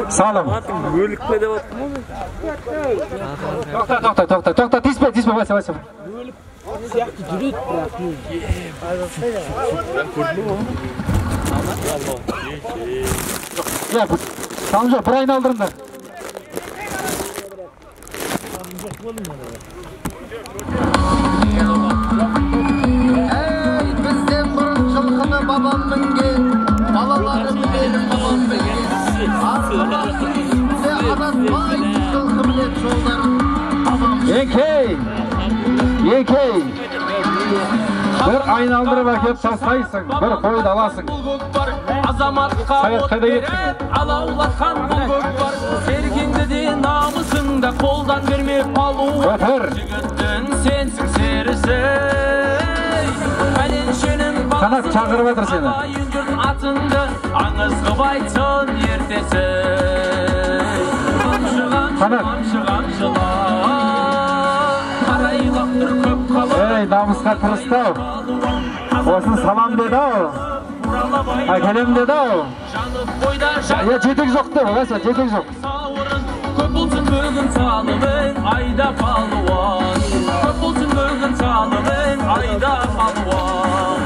Салым. Өлік пе деп аттым ғой. Тоқта, тоқта, тоқта, тоқта, тиіспе, тиіспе, Вася, Вася. Өлік сияқты жүреді, бірақ. Иә, салым жоқ, бір айналдырыңдар. Ей, бізден бұрын жылқыны бабам мінген, балалары біледі бабам білген. Арғымақтың үстінде адаспай, жылқы білет жолдарын бабам. Еңкей, еңкей. Бір айналдырып әкеп тастайсың, бір қойды аласың. Азаматқа Саят, от қайда кеттің? беріп, алаулатқан бұл көкпар. Сергеңді де намысыңда қолдан берме палуан. Көтер. Жігіттің сенсің серісі. Пәленшенің Қанат шақырып жатыр сені. ағайын жұрт атыңды аңыз қып айтсын ертесі. Қамшы, қамшы, Қанат. қамшы, қамшыла. Қарайлап тұр көп халық. Ей, намысқа тырысты-ау. Осын салам деді-ау. Әкелем деді-ау. Жанып бойда Е, жетек жоқ деп, Вася, жетек жоқ. сауырын. Көп болсын бүгін салымың, айда палуан. Көп болсын бүгін салымың, айда палуан.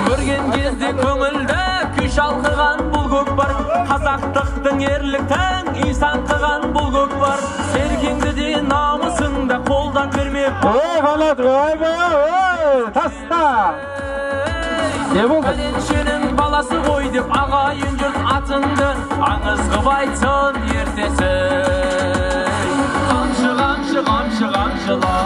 Көрген кезде көңілді күй шалқыған бұл көкпар. Қазақтықтың ерліктің үй саңқыған бұл көкпар. Сергеңді де намысыңда қолдан берме. Ой, Қанат, ойбай, ой, таста. Не болды? Пәленшенің баласы ғой деп ағайын жұрт атыңды аңыз қып айтсын ертесі. Қамшы, қамшы, қамшы, қамшыла.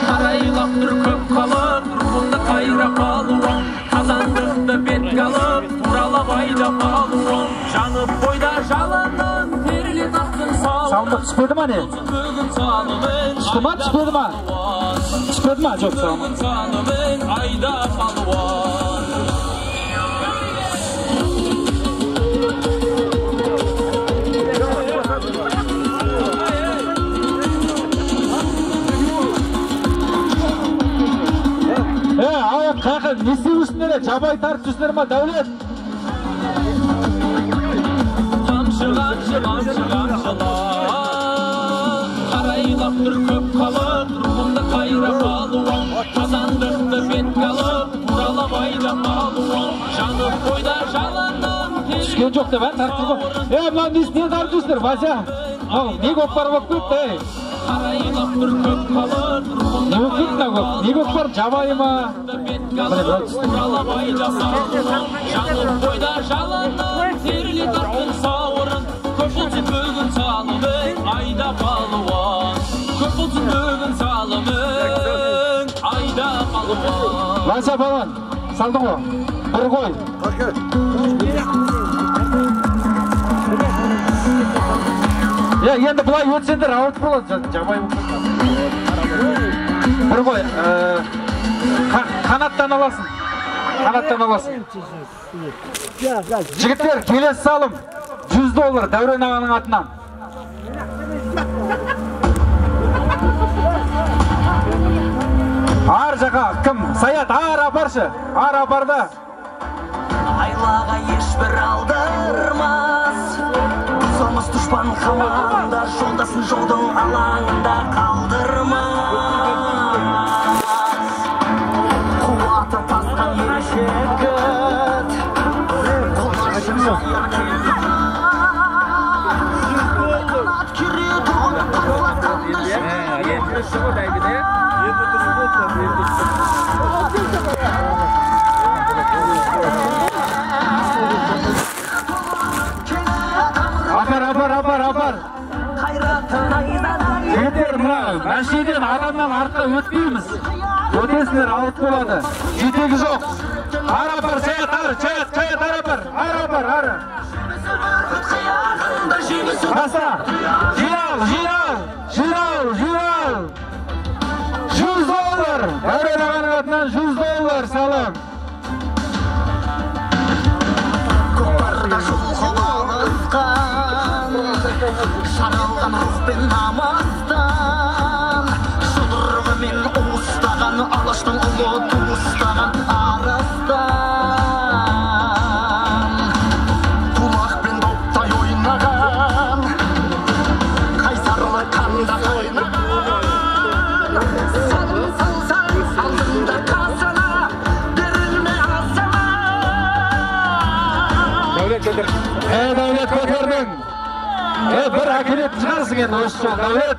Қарайлап тұр көп халық, рухыңды қайра палуан. Қазандықты бетке алып, туралап айда палуан. Жанып бойда жалынын, теріле тақтың сауырын. Салымдық түспеді ма не? Бүгін салымын, Түсті ма, түспеді ма? Түспеді ма? Жоқ, салым. Бүгін салымын, айда палуан. Жабай тартып жүрсіңдер ма, Дәулет? Қамшы, қамшы, қамшы, қамшылар. Қарайлап тұр көп халық, рухында қайра палуан. Қазандықты бетке алып, туралап айда палуан. Жанып бойда жалыным. Түскен жоқ деп, тартып ғой. Е, мынау несіне тартып жүрсіңдер, Вася? Мынау не көкпар болып кетті, ей? Қарайлап тұр көп халық, Не болып кетті мынау көк? Не көкпар, жабайы ма? Туралап айда палуан. Жанып бойда жалыным, теріле тарттың сауырын. Көп болсын бүгін салымың, айда палуан. Көп болсын бүгін салымың, айда палуан. Вася балан, салдың ғой. Бір қой. Е, енді былай өтсеңдер ауырт болады, жабай болып кетті. Бір қой, қанаттан аласың. Қанаттан аласың. Жігіттер, келесі салым $100 Дәурен ағаның атынан. Ар жаққа кім? Саят, ар апаршы. Ар апарда. Айлаға ешбір алдырмас. Бұзылмас дұшпан қамағында, жолдасын жаудың алаңында қалдырмас. Қуаты тасқан ер жігіт, қолашы жайыр келді. Қанат кере тұғын қарсыласқанды Апар, апар, апар, апар. Жігіттер, мына мәшинеден адамнан артқа өтпейміз. Өтесіңдер, ауыт болады. Жетегі жоқ. Ары апар, Саят, ары, Саят, Саят, ары апар, ары апар, ары. Таста, жинал, жинал, жинал, жинал. $100. Дәурен ағаның атынан $100 салым. Көкпарда жылқы алысқан, жаралған рухпен намыстан, жұдырығымен уыстаған, алаштың ұлы туыстаған арыстан. Тулақпен доптай ойнаған, қайсарлы қанда қайнаған. Салым салсаң алдыңда қазана, берілме азана. Дәулет көтер. Дәулет көтердің. Бір әкелетін шығарсың енді осы жол, Дәулет.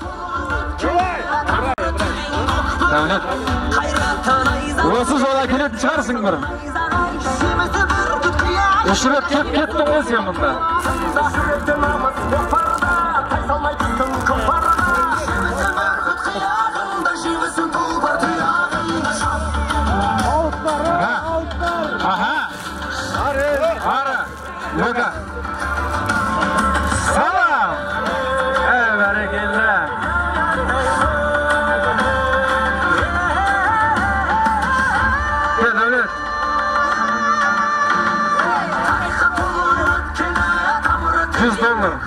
Дәулет. Осы жол әкелетін шығарсың бір. Үш рет кеп кеттің ғой сен мұнда. Аха. Ары. Екі. Салам! Әй, бәрекелді. Кел, Дәулет. $100.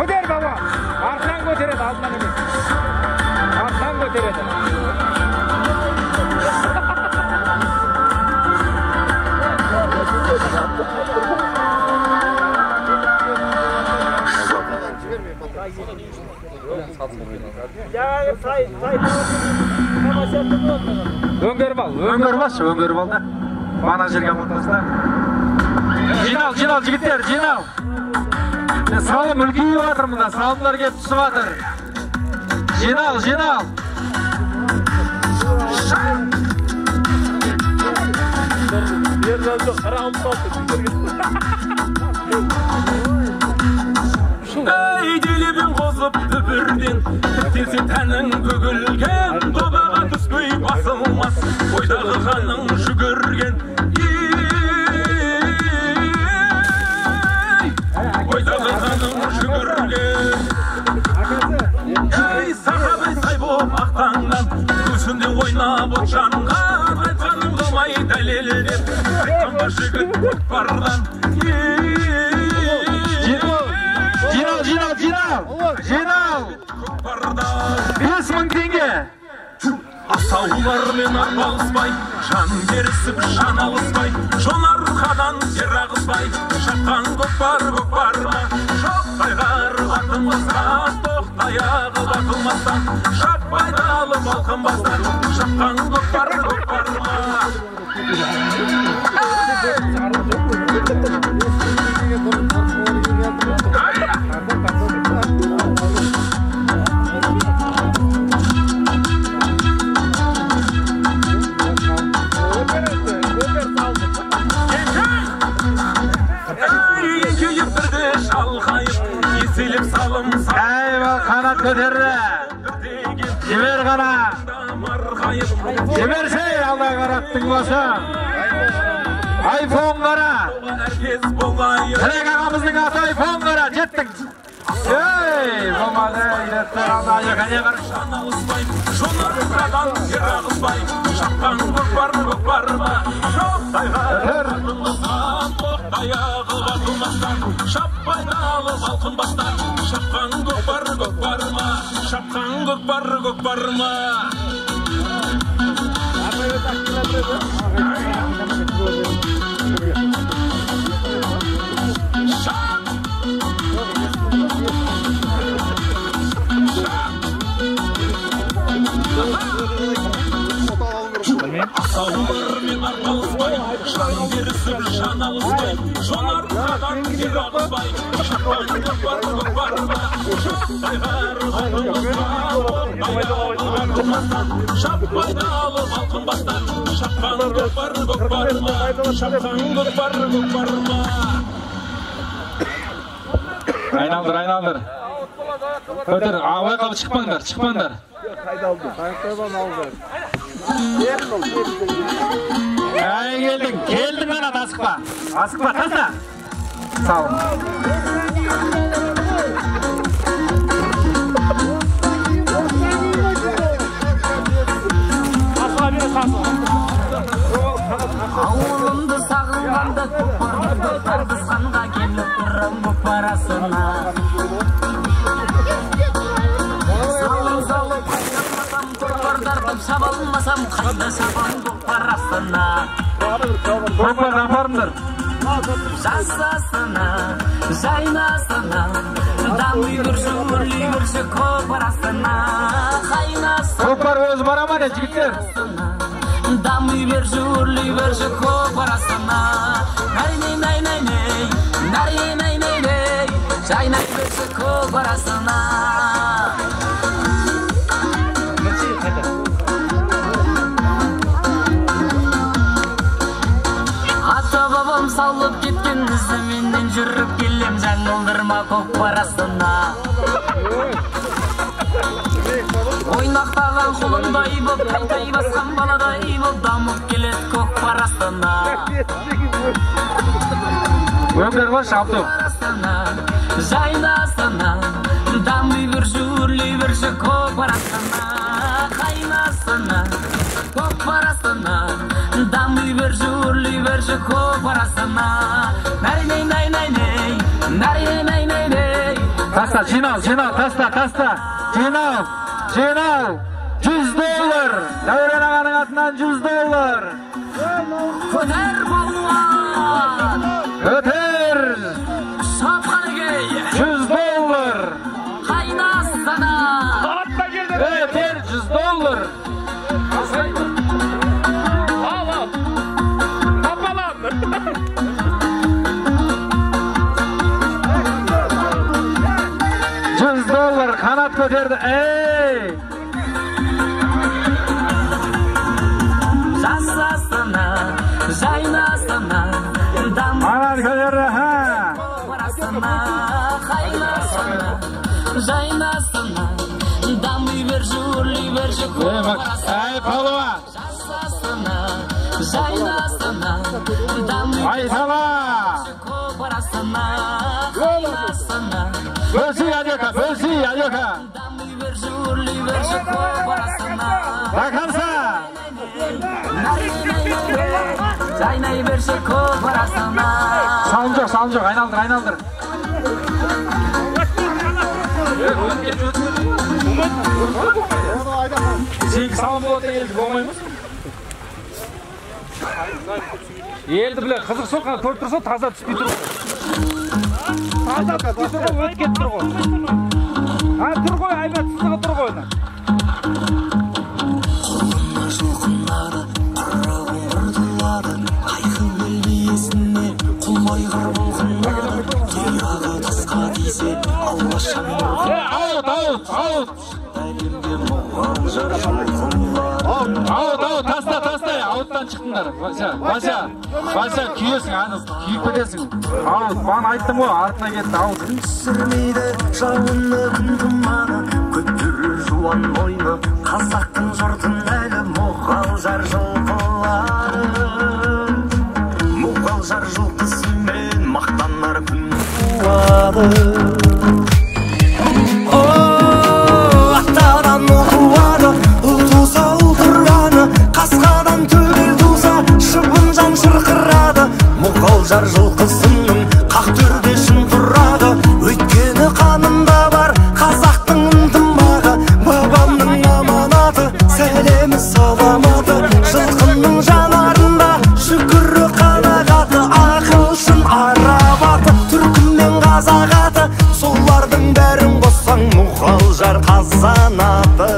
Көтер баба, артынан көтереді, алдынан емес. Артынан көтереді. Өңгеріп ал, өңгеріп алшы, өңгеріп ал да. Ана жерге ортасына. Жинал, жинал, жігіттер, жинал. Салым үлкейіп жатыр мында, салымдар келіп түсіп жатыр. Жинал, жинал. Ей, делебен қозып дүбірден, тіктелсе тәнің бүгілген, добаға түспей басылмас, ойдағы қаның жүгірген. Көзінде ойнап от жанған, айтқанын қылмай дәлелдеп, қайтқан ба жігіт көкпардан. Жинал, жинал, жинал, жинал. 5000 теңге. Асаулармен арпалыспай, жан берісіп, жан алыспай, жон арқадан тер ағызбай, шапқан көкпар көкпарма, жоқ тайғар атымызға, тоқтаяғы батылмастан, шаппайды алып алқынбастан, шапқан көкпар көкпарма. Қанат көтерді. Жібер қана. Жіберсей, алда қараттың басы. Айфон қара. Тілек ағамыздың аты айфон қара. Жеттің. Ей, болмады. Жетті алда қане қара. Шапқан көкпар көкпарма, жоқ тайғар тоқтаяғы батылмастан, шаппайды алып алқынбастан, шапқан көкпар көкпарма, шапқан көкпар көкпарма. Асаулармен арпалыспай, жан берісіп, жан алыспай, жон арқадан тер ағызбай, шапқан көкпар көкпарма, жоқ тайғар атылмастан, шаппайды алып алқынбастан, шапқан көкпар көкпарма, шапқан көкпар көкпарма. Айналдыр, айналдыр. Көтер, абай қалып шықпаңдар, шықпаңдар. Әй, келдің, келдің қанат, асықпа. Асықпа, таста. Сау. Ауылымды сағынғанда көкпарымды тартысқанға келіп тұрам көкпар асына. Салым салып қайталмасам, көкпар тартып шаба алмасам, қайда шабам көкпар астына. Көкпар апарыңдар. Жас астана, жайна астана, дами берші, өрлей берші көкпар астана. Қайна астана. Көкпар өзі бара ма не, жігіттер? Дами берші, өрлей берші көкпар астана. Най-най-най-най-най, най-най-най-най, жайнай берші көкпар астана. Ата-бабам салып кеткен ізіменен жүріп келем, жаңылдырма көкпар астана. Ойнақтаған құлындай боп, тайтай басқан баладай боп, дамып келет көкпар астана. Өңгер қойшы, Абду. Жайна астана, дами берші, өрлей берші көкпар астана. Қайна астана, көкпар астана, дами берші, өрлей берші көкпар астана. Най-най-най-най-най, най-най-най-най. Таста, жинал, жинал, таста, таста. Жинал, жинал. $100. Дәурен ағаның атынан $100. Көтер балуан. Көтер. Шапқанегей. $100. Қайна астана. Көтер $100. Ал, ал. Тапалам. $100 қанат көтерді. Ей! Жас астана, жайна астана, қанат көтерді, ха! Астана, қайна астана, жайна астана, дами берші, өрлей берші көкпар астана. Ей, палуан! Жас астана, жайна астана, дами Айтала! көкпар астана, қайна астана. Бөлсей, Адека, бөлсей, Адека! Дами берші, өрлей берші. берші көп арасына. До конца. Жайнай берші көп арасына. Салым жоқ, салым жоқ, айналдыр, айналдыр. Сенікі салым болады, елді болмаймыз. Елді біле, қызық сол, қана көріп тұрса, таза түспей тұр. Таза түспей тұр ғой, өтіп кетіп тұр ғой. А, тұр ғой, айбат сызығы тұр ғой. Қолына жұлқынады, құрығын құртылады, қайқы ел иесіне құлмайғыр бұлқынады, тұяғы тасқа тисе, аллашаң Аут, аут, аут! Әлемге мұғалжар жұлқынады. Аут, аут, таста, таста, ауттан шықтыңдар. Вася, Вася, Вася, күйесің, аны күйіп кетесің. Аут, маған айттым ғой, артына кетті, аут. Түсірмейді жауыны күн тұманы, көтерер жуан мойны, қазақтың жұртын әлі мұғалжар жылқылары. Мұғалжар жылқысымен мақтанар күн туады. Аттардан ұл туады, ұл туса ұл тұрғаны, қасқадан төбел туса, шыбын жан шырқырады. Мұғалжар жылқысының қақ төрде шын тұрағы, өйткені қанында бар қазақтың ынтымағы. Бабамның аманаты, сәлемі саламаты, жылқының жанарында шүкірі қанағаты, ағылшын араб аты, түркі мен қазақ аты, солардың бәрін қоссаң мұғалжар қазанаты.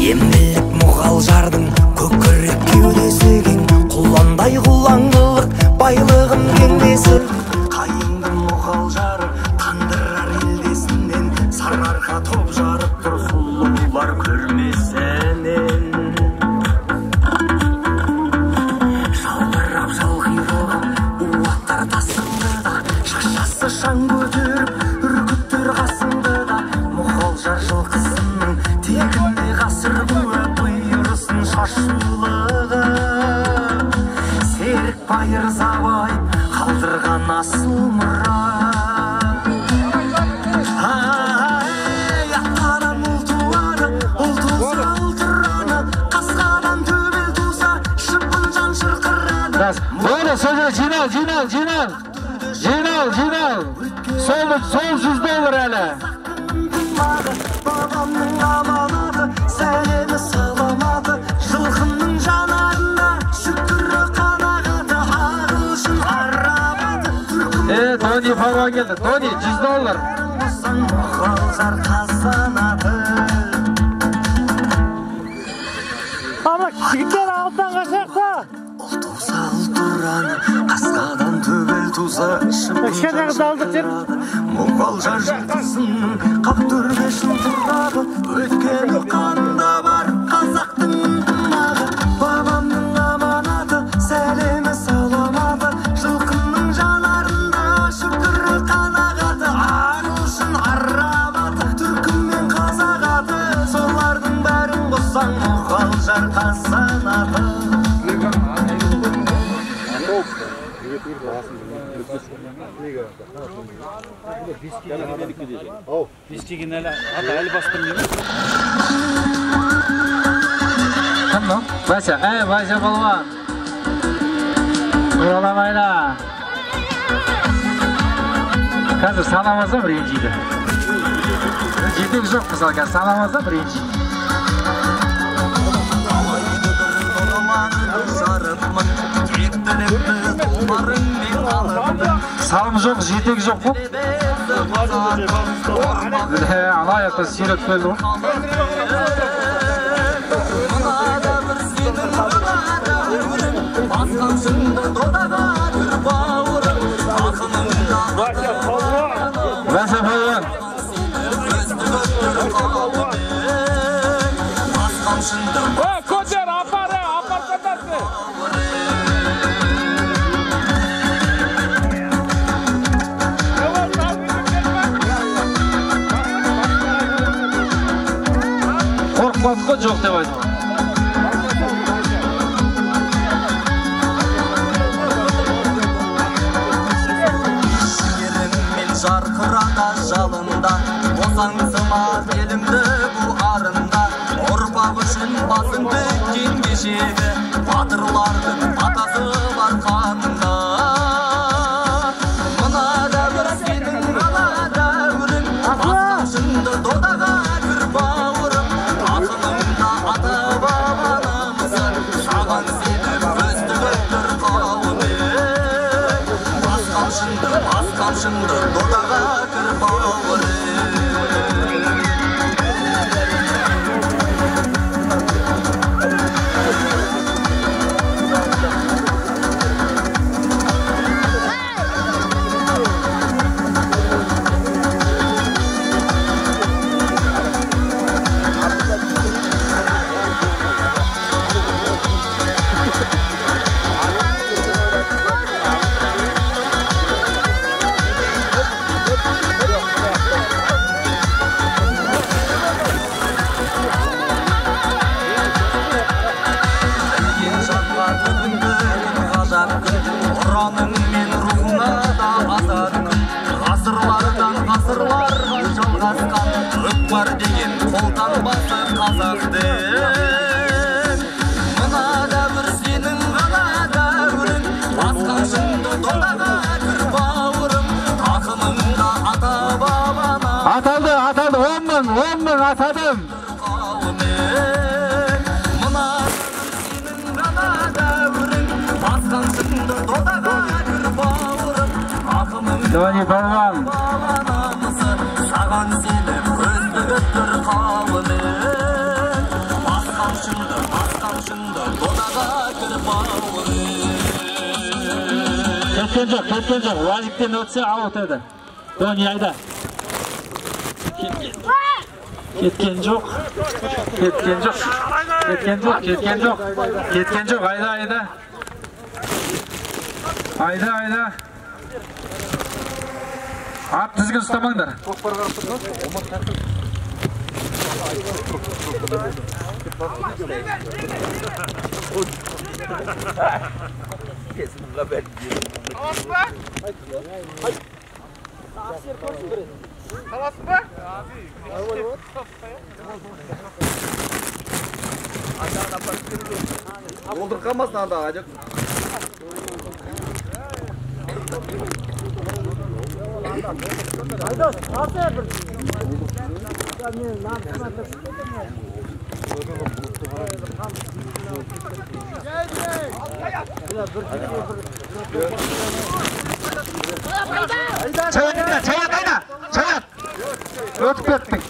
Емділік мұғалжардың көкірек кеудесі кең, құландай құлаңдылық байлығын кеңдесі. Қайыңды мұғалжары тандырар елдесінен, Сарыарқа топ жарып тұр сұлулар көрмесінен. Жалбырап жалғиығы уаттар тасыңды да, шашасы шаң көтеріп үркіттер қасыңды да. Мұғалжар жылқысының тегіне ғасыр куә, бұйырсын шашулығы. Серікбай Ырзабаев қалдырған асыл мұра. Ай, аттардан ұл туады, ұл туса ұл тұрады, қасқадан төбел туса, шыбын жан шырқырады. Болды, сол жерде жинал, жинал, жинал. Жинал, жинал. Сол, сол 100 доллар әлі. Бабамның аманаты, сәлемі саламаты, жылқының жанарында шүкірі қанағаты, ағылшын араб аты, түркі Тони палуан келді. Тони, 100 доллар. Мұғалжар қазанаты. Ана жігіттер алдан қашақ та. Ұл туса ұл тұраны, қасқадан төбел туса, шыбын Кішкене жан алдық жер. Мұғалжар жылқысының қақ төрде шын тұрағы, өйткені қанында бар қазақтың ынтымағы. Бабамның аманаты, сәлемі саламаты, жылқының жанарында шүкірі қанағаты, ағылшын араб аты, түркі мен қазақ аты, солардың бәрін қоссаң мұғалжар қазанаты. Бескеген әлі, ата әлі бастырмаймын. Кім мынау? Вася, әй, Вася палуан. Ұраламайда. Қазір санамасам ренжиді. Жетек жоқ мысалы, қазір санамасам ренжиді. Салым жоқ, жетек жоқ қой. Ана аяқта сүйреп келді ғой. Вася палуан. Көтер, апар, апар көтерсі. Қорықпадық қой, жоқ деп айтып. Жігеріңмен жарқырата жалында, Босаңсымас елімді бұл арында, ұрпақ үшін басын тіккен кешегі батырлардың атасы бар қанында. Мына дәуір сенің ғана дәуірің, басқаншыңды додаға кір бауырым, ақылыңда ата-бабанымызы, саған сеніп көз тігіп тұр қауым. Басқаншыңды, басқаншыңды додаға кір бауырым. Ұраныңмен рухыңа да азат күн, ғасырлардан ғасырларға жалғасқан көкпар деген қолтаңбасы қазақ дін. Мына дәуір сенің ғана дәуірің, басқаншыңды додаға кір бауырым, тақымыңда ата-бабана. Аталды, аталды, 10 мың, 10 мың атадым. Мына дәуір сенің ғана дәуірің, басқаншыңды додаға кір бауырым, тақымыңда ата-бабанамызы, саған сеніп көз тігіп тұр қауым. Басқаншыңды, басқаншыңды додаға кір бауырым. Кеткен жоқ, кеткен жоқ. Уазиктен өтсе аут еді. Дони айда. Кеткен жоқ. Кеткен жоқ. Кеткен жоқ, кеткен жоқ. Кеткен жоқ, айда, айда. Айда, айда. Ат тізгін ұстамаңдар. Олдырып қалмасын анда, ажық. Айдос, алса бір. Мен Чаят, чаят, айда, чаят. Өтіп кеттің.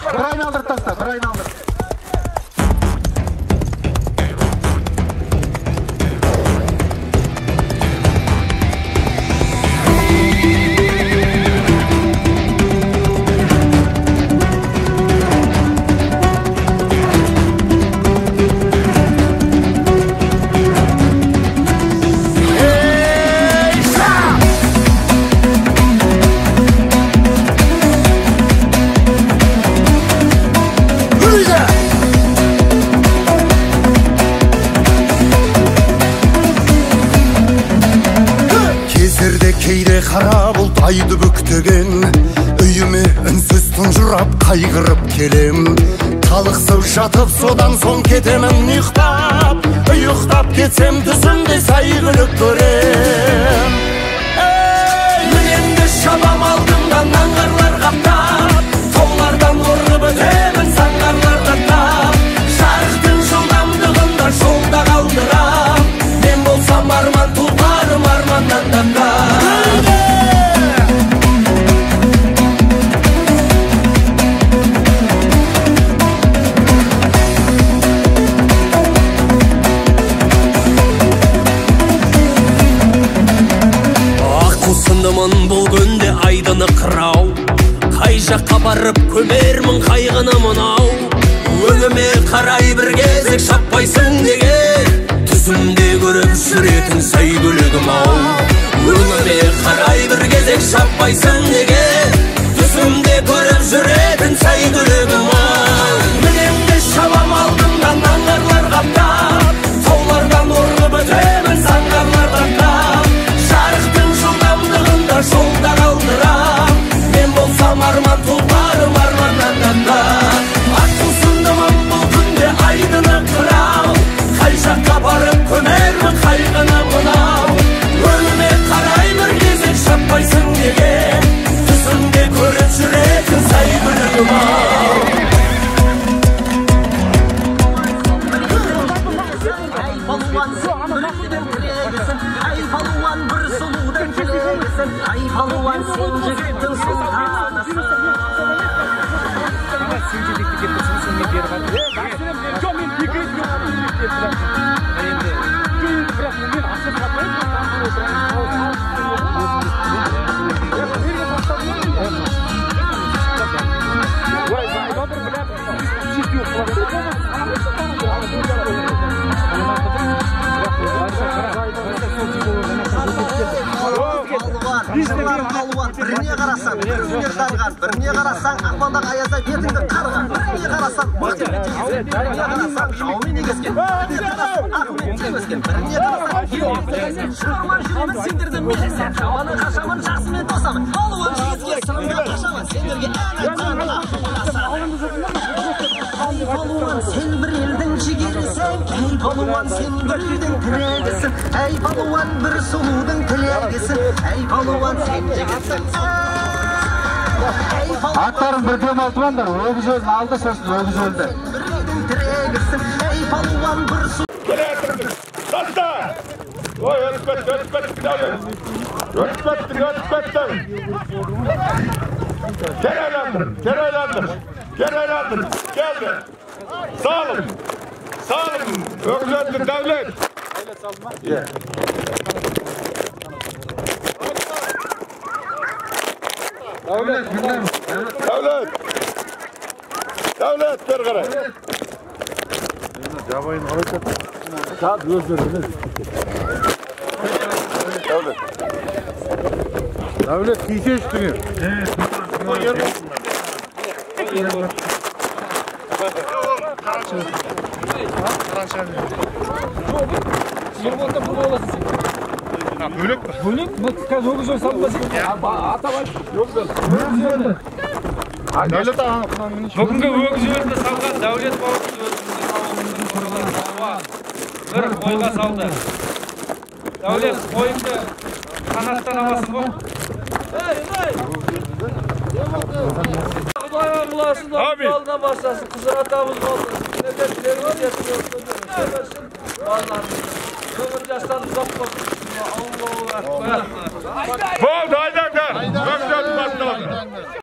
Бір айналдырып таста, бір айналдырып. Кейде қара бұлт айды бүктеген, үйіме үнсіз тұнжырап қайғырып келем. Талықсып жатып содан соң кетемін ұйықтап, ұйықтап кетсем түсімде сәйгүлік көрем. Ей, мінемді шабам алдымдан аңғарлар қаптап, таулардан ұрып өтемін заңғарлардан тап. Жарықтың жылдамдығында жолда қалдырам, мен болсам арман тұлпарым арманнан даңға. Аққусындымын бұл күнде айдыны қырау, қай жаққа барып көмермін қайғыны мынау. Өңіме қарай бір кезек шаппайсың неге, түсімде көріп жүретін сәйгүлігім ау. Өңіме қарай бір кезек шаппайсың неге, түсімде көріп жүретін сәйгүлігім ау. Мінемді шабам алдымдан аңғарлар қаптап, таулардан ұрып өтемін заңғарлардан тап. Жарықтың жылдамдығында жолда қалдырам, тірегісің. Әй палуан, бір сұлудың тілегісің. Әй палуан, сен жігіттің сұлтанысың. Сен жетекті келіп тұрсың, сен мен бері қарай. Жоқ, мен екі рет енді. Бірақ мен ақша таппаймын, Палуан, палуан, біріне қарасаң, бір өнер дарыған, біріне қарасаң, ақпандағы аязда бетіңді қарған, біріне қарасаң, мықтымен тегескен, біріне қарасаң, жаумен егескен, біріне қарасаң, ақылмен теңескен, біріне қарасаң, елмен тегескен. Шығарман жүремін сендерді мелесем, жаманы қашамын, жақсымен досамын, палуан жігітке сырымда қашамын, сендерге ән айтқан ақыл асамын. Әй палуан, сен бір елдің жігерісің, әй палуан, сен бір үйдің тірегісің, әй палуан, бір сұлудың тілегісің, әй палуан, сен жігітсің. Аттарын бір демалтып, өгіз өлін алды, сосын өгіз өлді. Бір үйдің тірегісің, әй палуан, бір сұлу. Таста! Ой, өтіп кетті, өтіп кетті, өтіп кетті, өтіп кетті. Кері айландыр, кері айландыр, кері айландыр, келді. Салым, салым, өгіз өлді, Дәулет. Дәулет, Дәулет, Дәулет, бері қарай. Жабайын қалай кетті? Саад өздері. Дәулет. Дәулет, тисе үстіңе. Ерболда бұл боласың сен. Бөлек пе? Бөлек, қазір өгіз өлі салынба сен. Атап айт. Өгіз өлді. Дәулет ағаны құнан. Бүгінгі өгіз өлді салған Дәулет бауырымыз өзіміздің ауылымыздың тұрғыны палуан. Бір қойға салды. Дәулет, қойыңды қанаттан аласың ғой. Құдай құласын, алдына бастасын, Қызыр атамыз болсын. Өмір жастан ұзақ болсын. Болды, айдаңдар.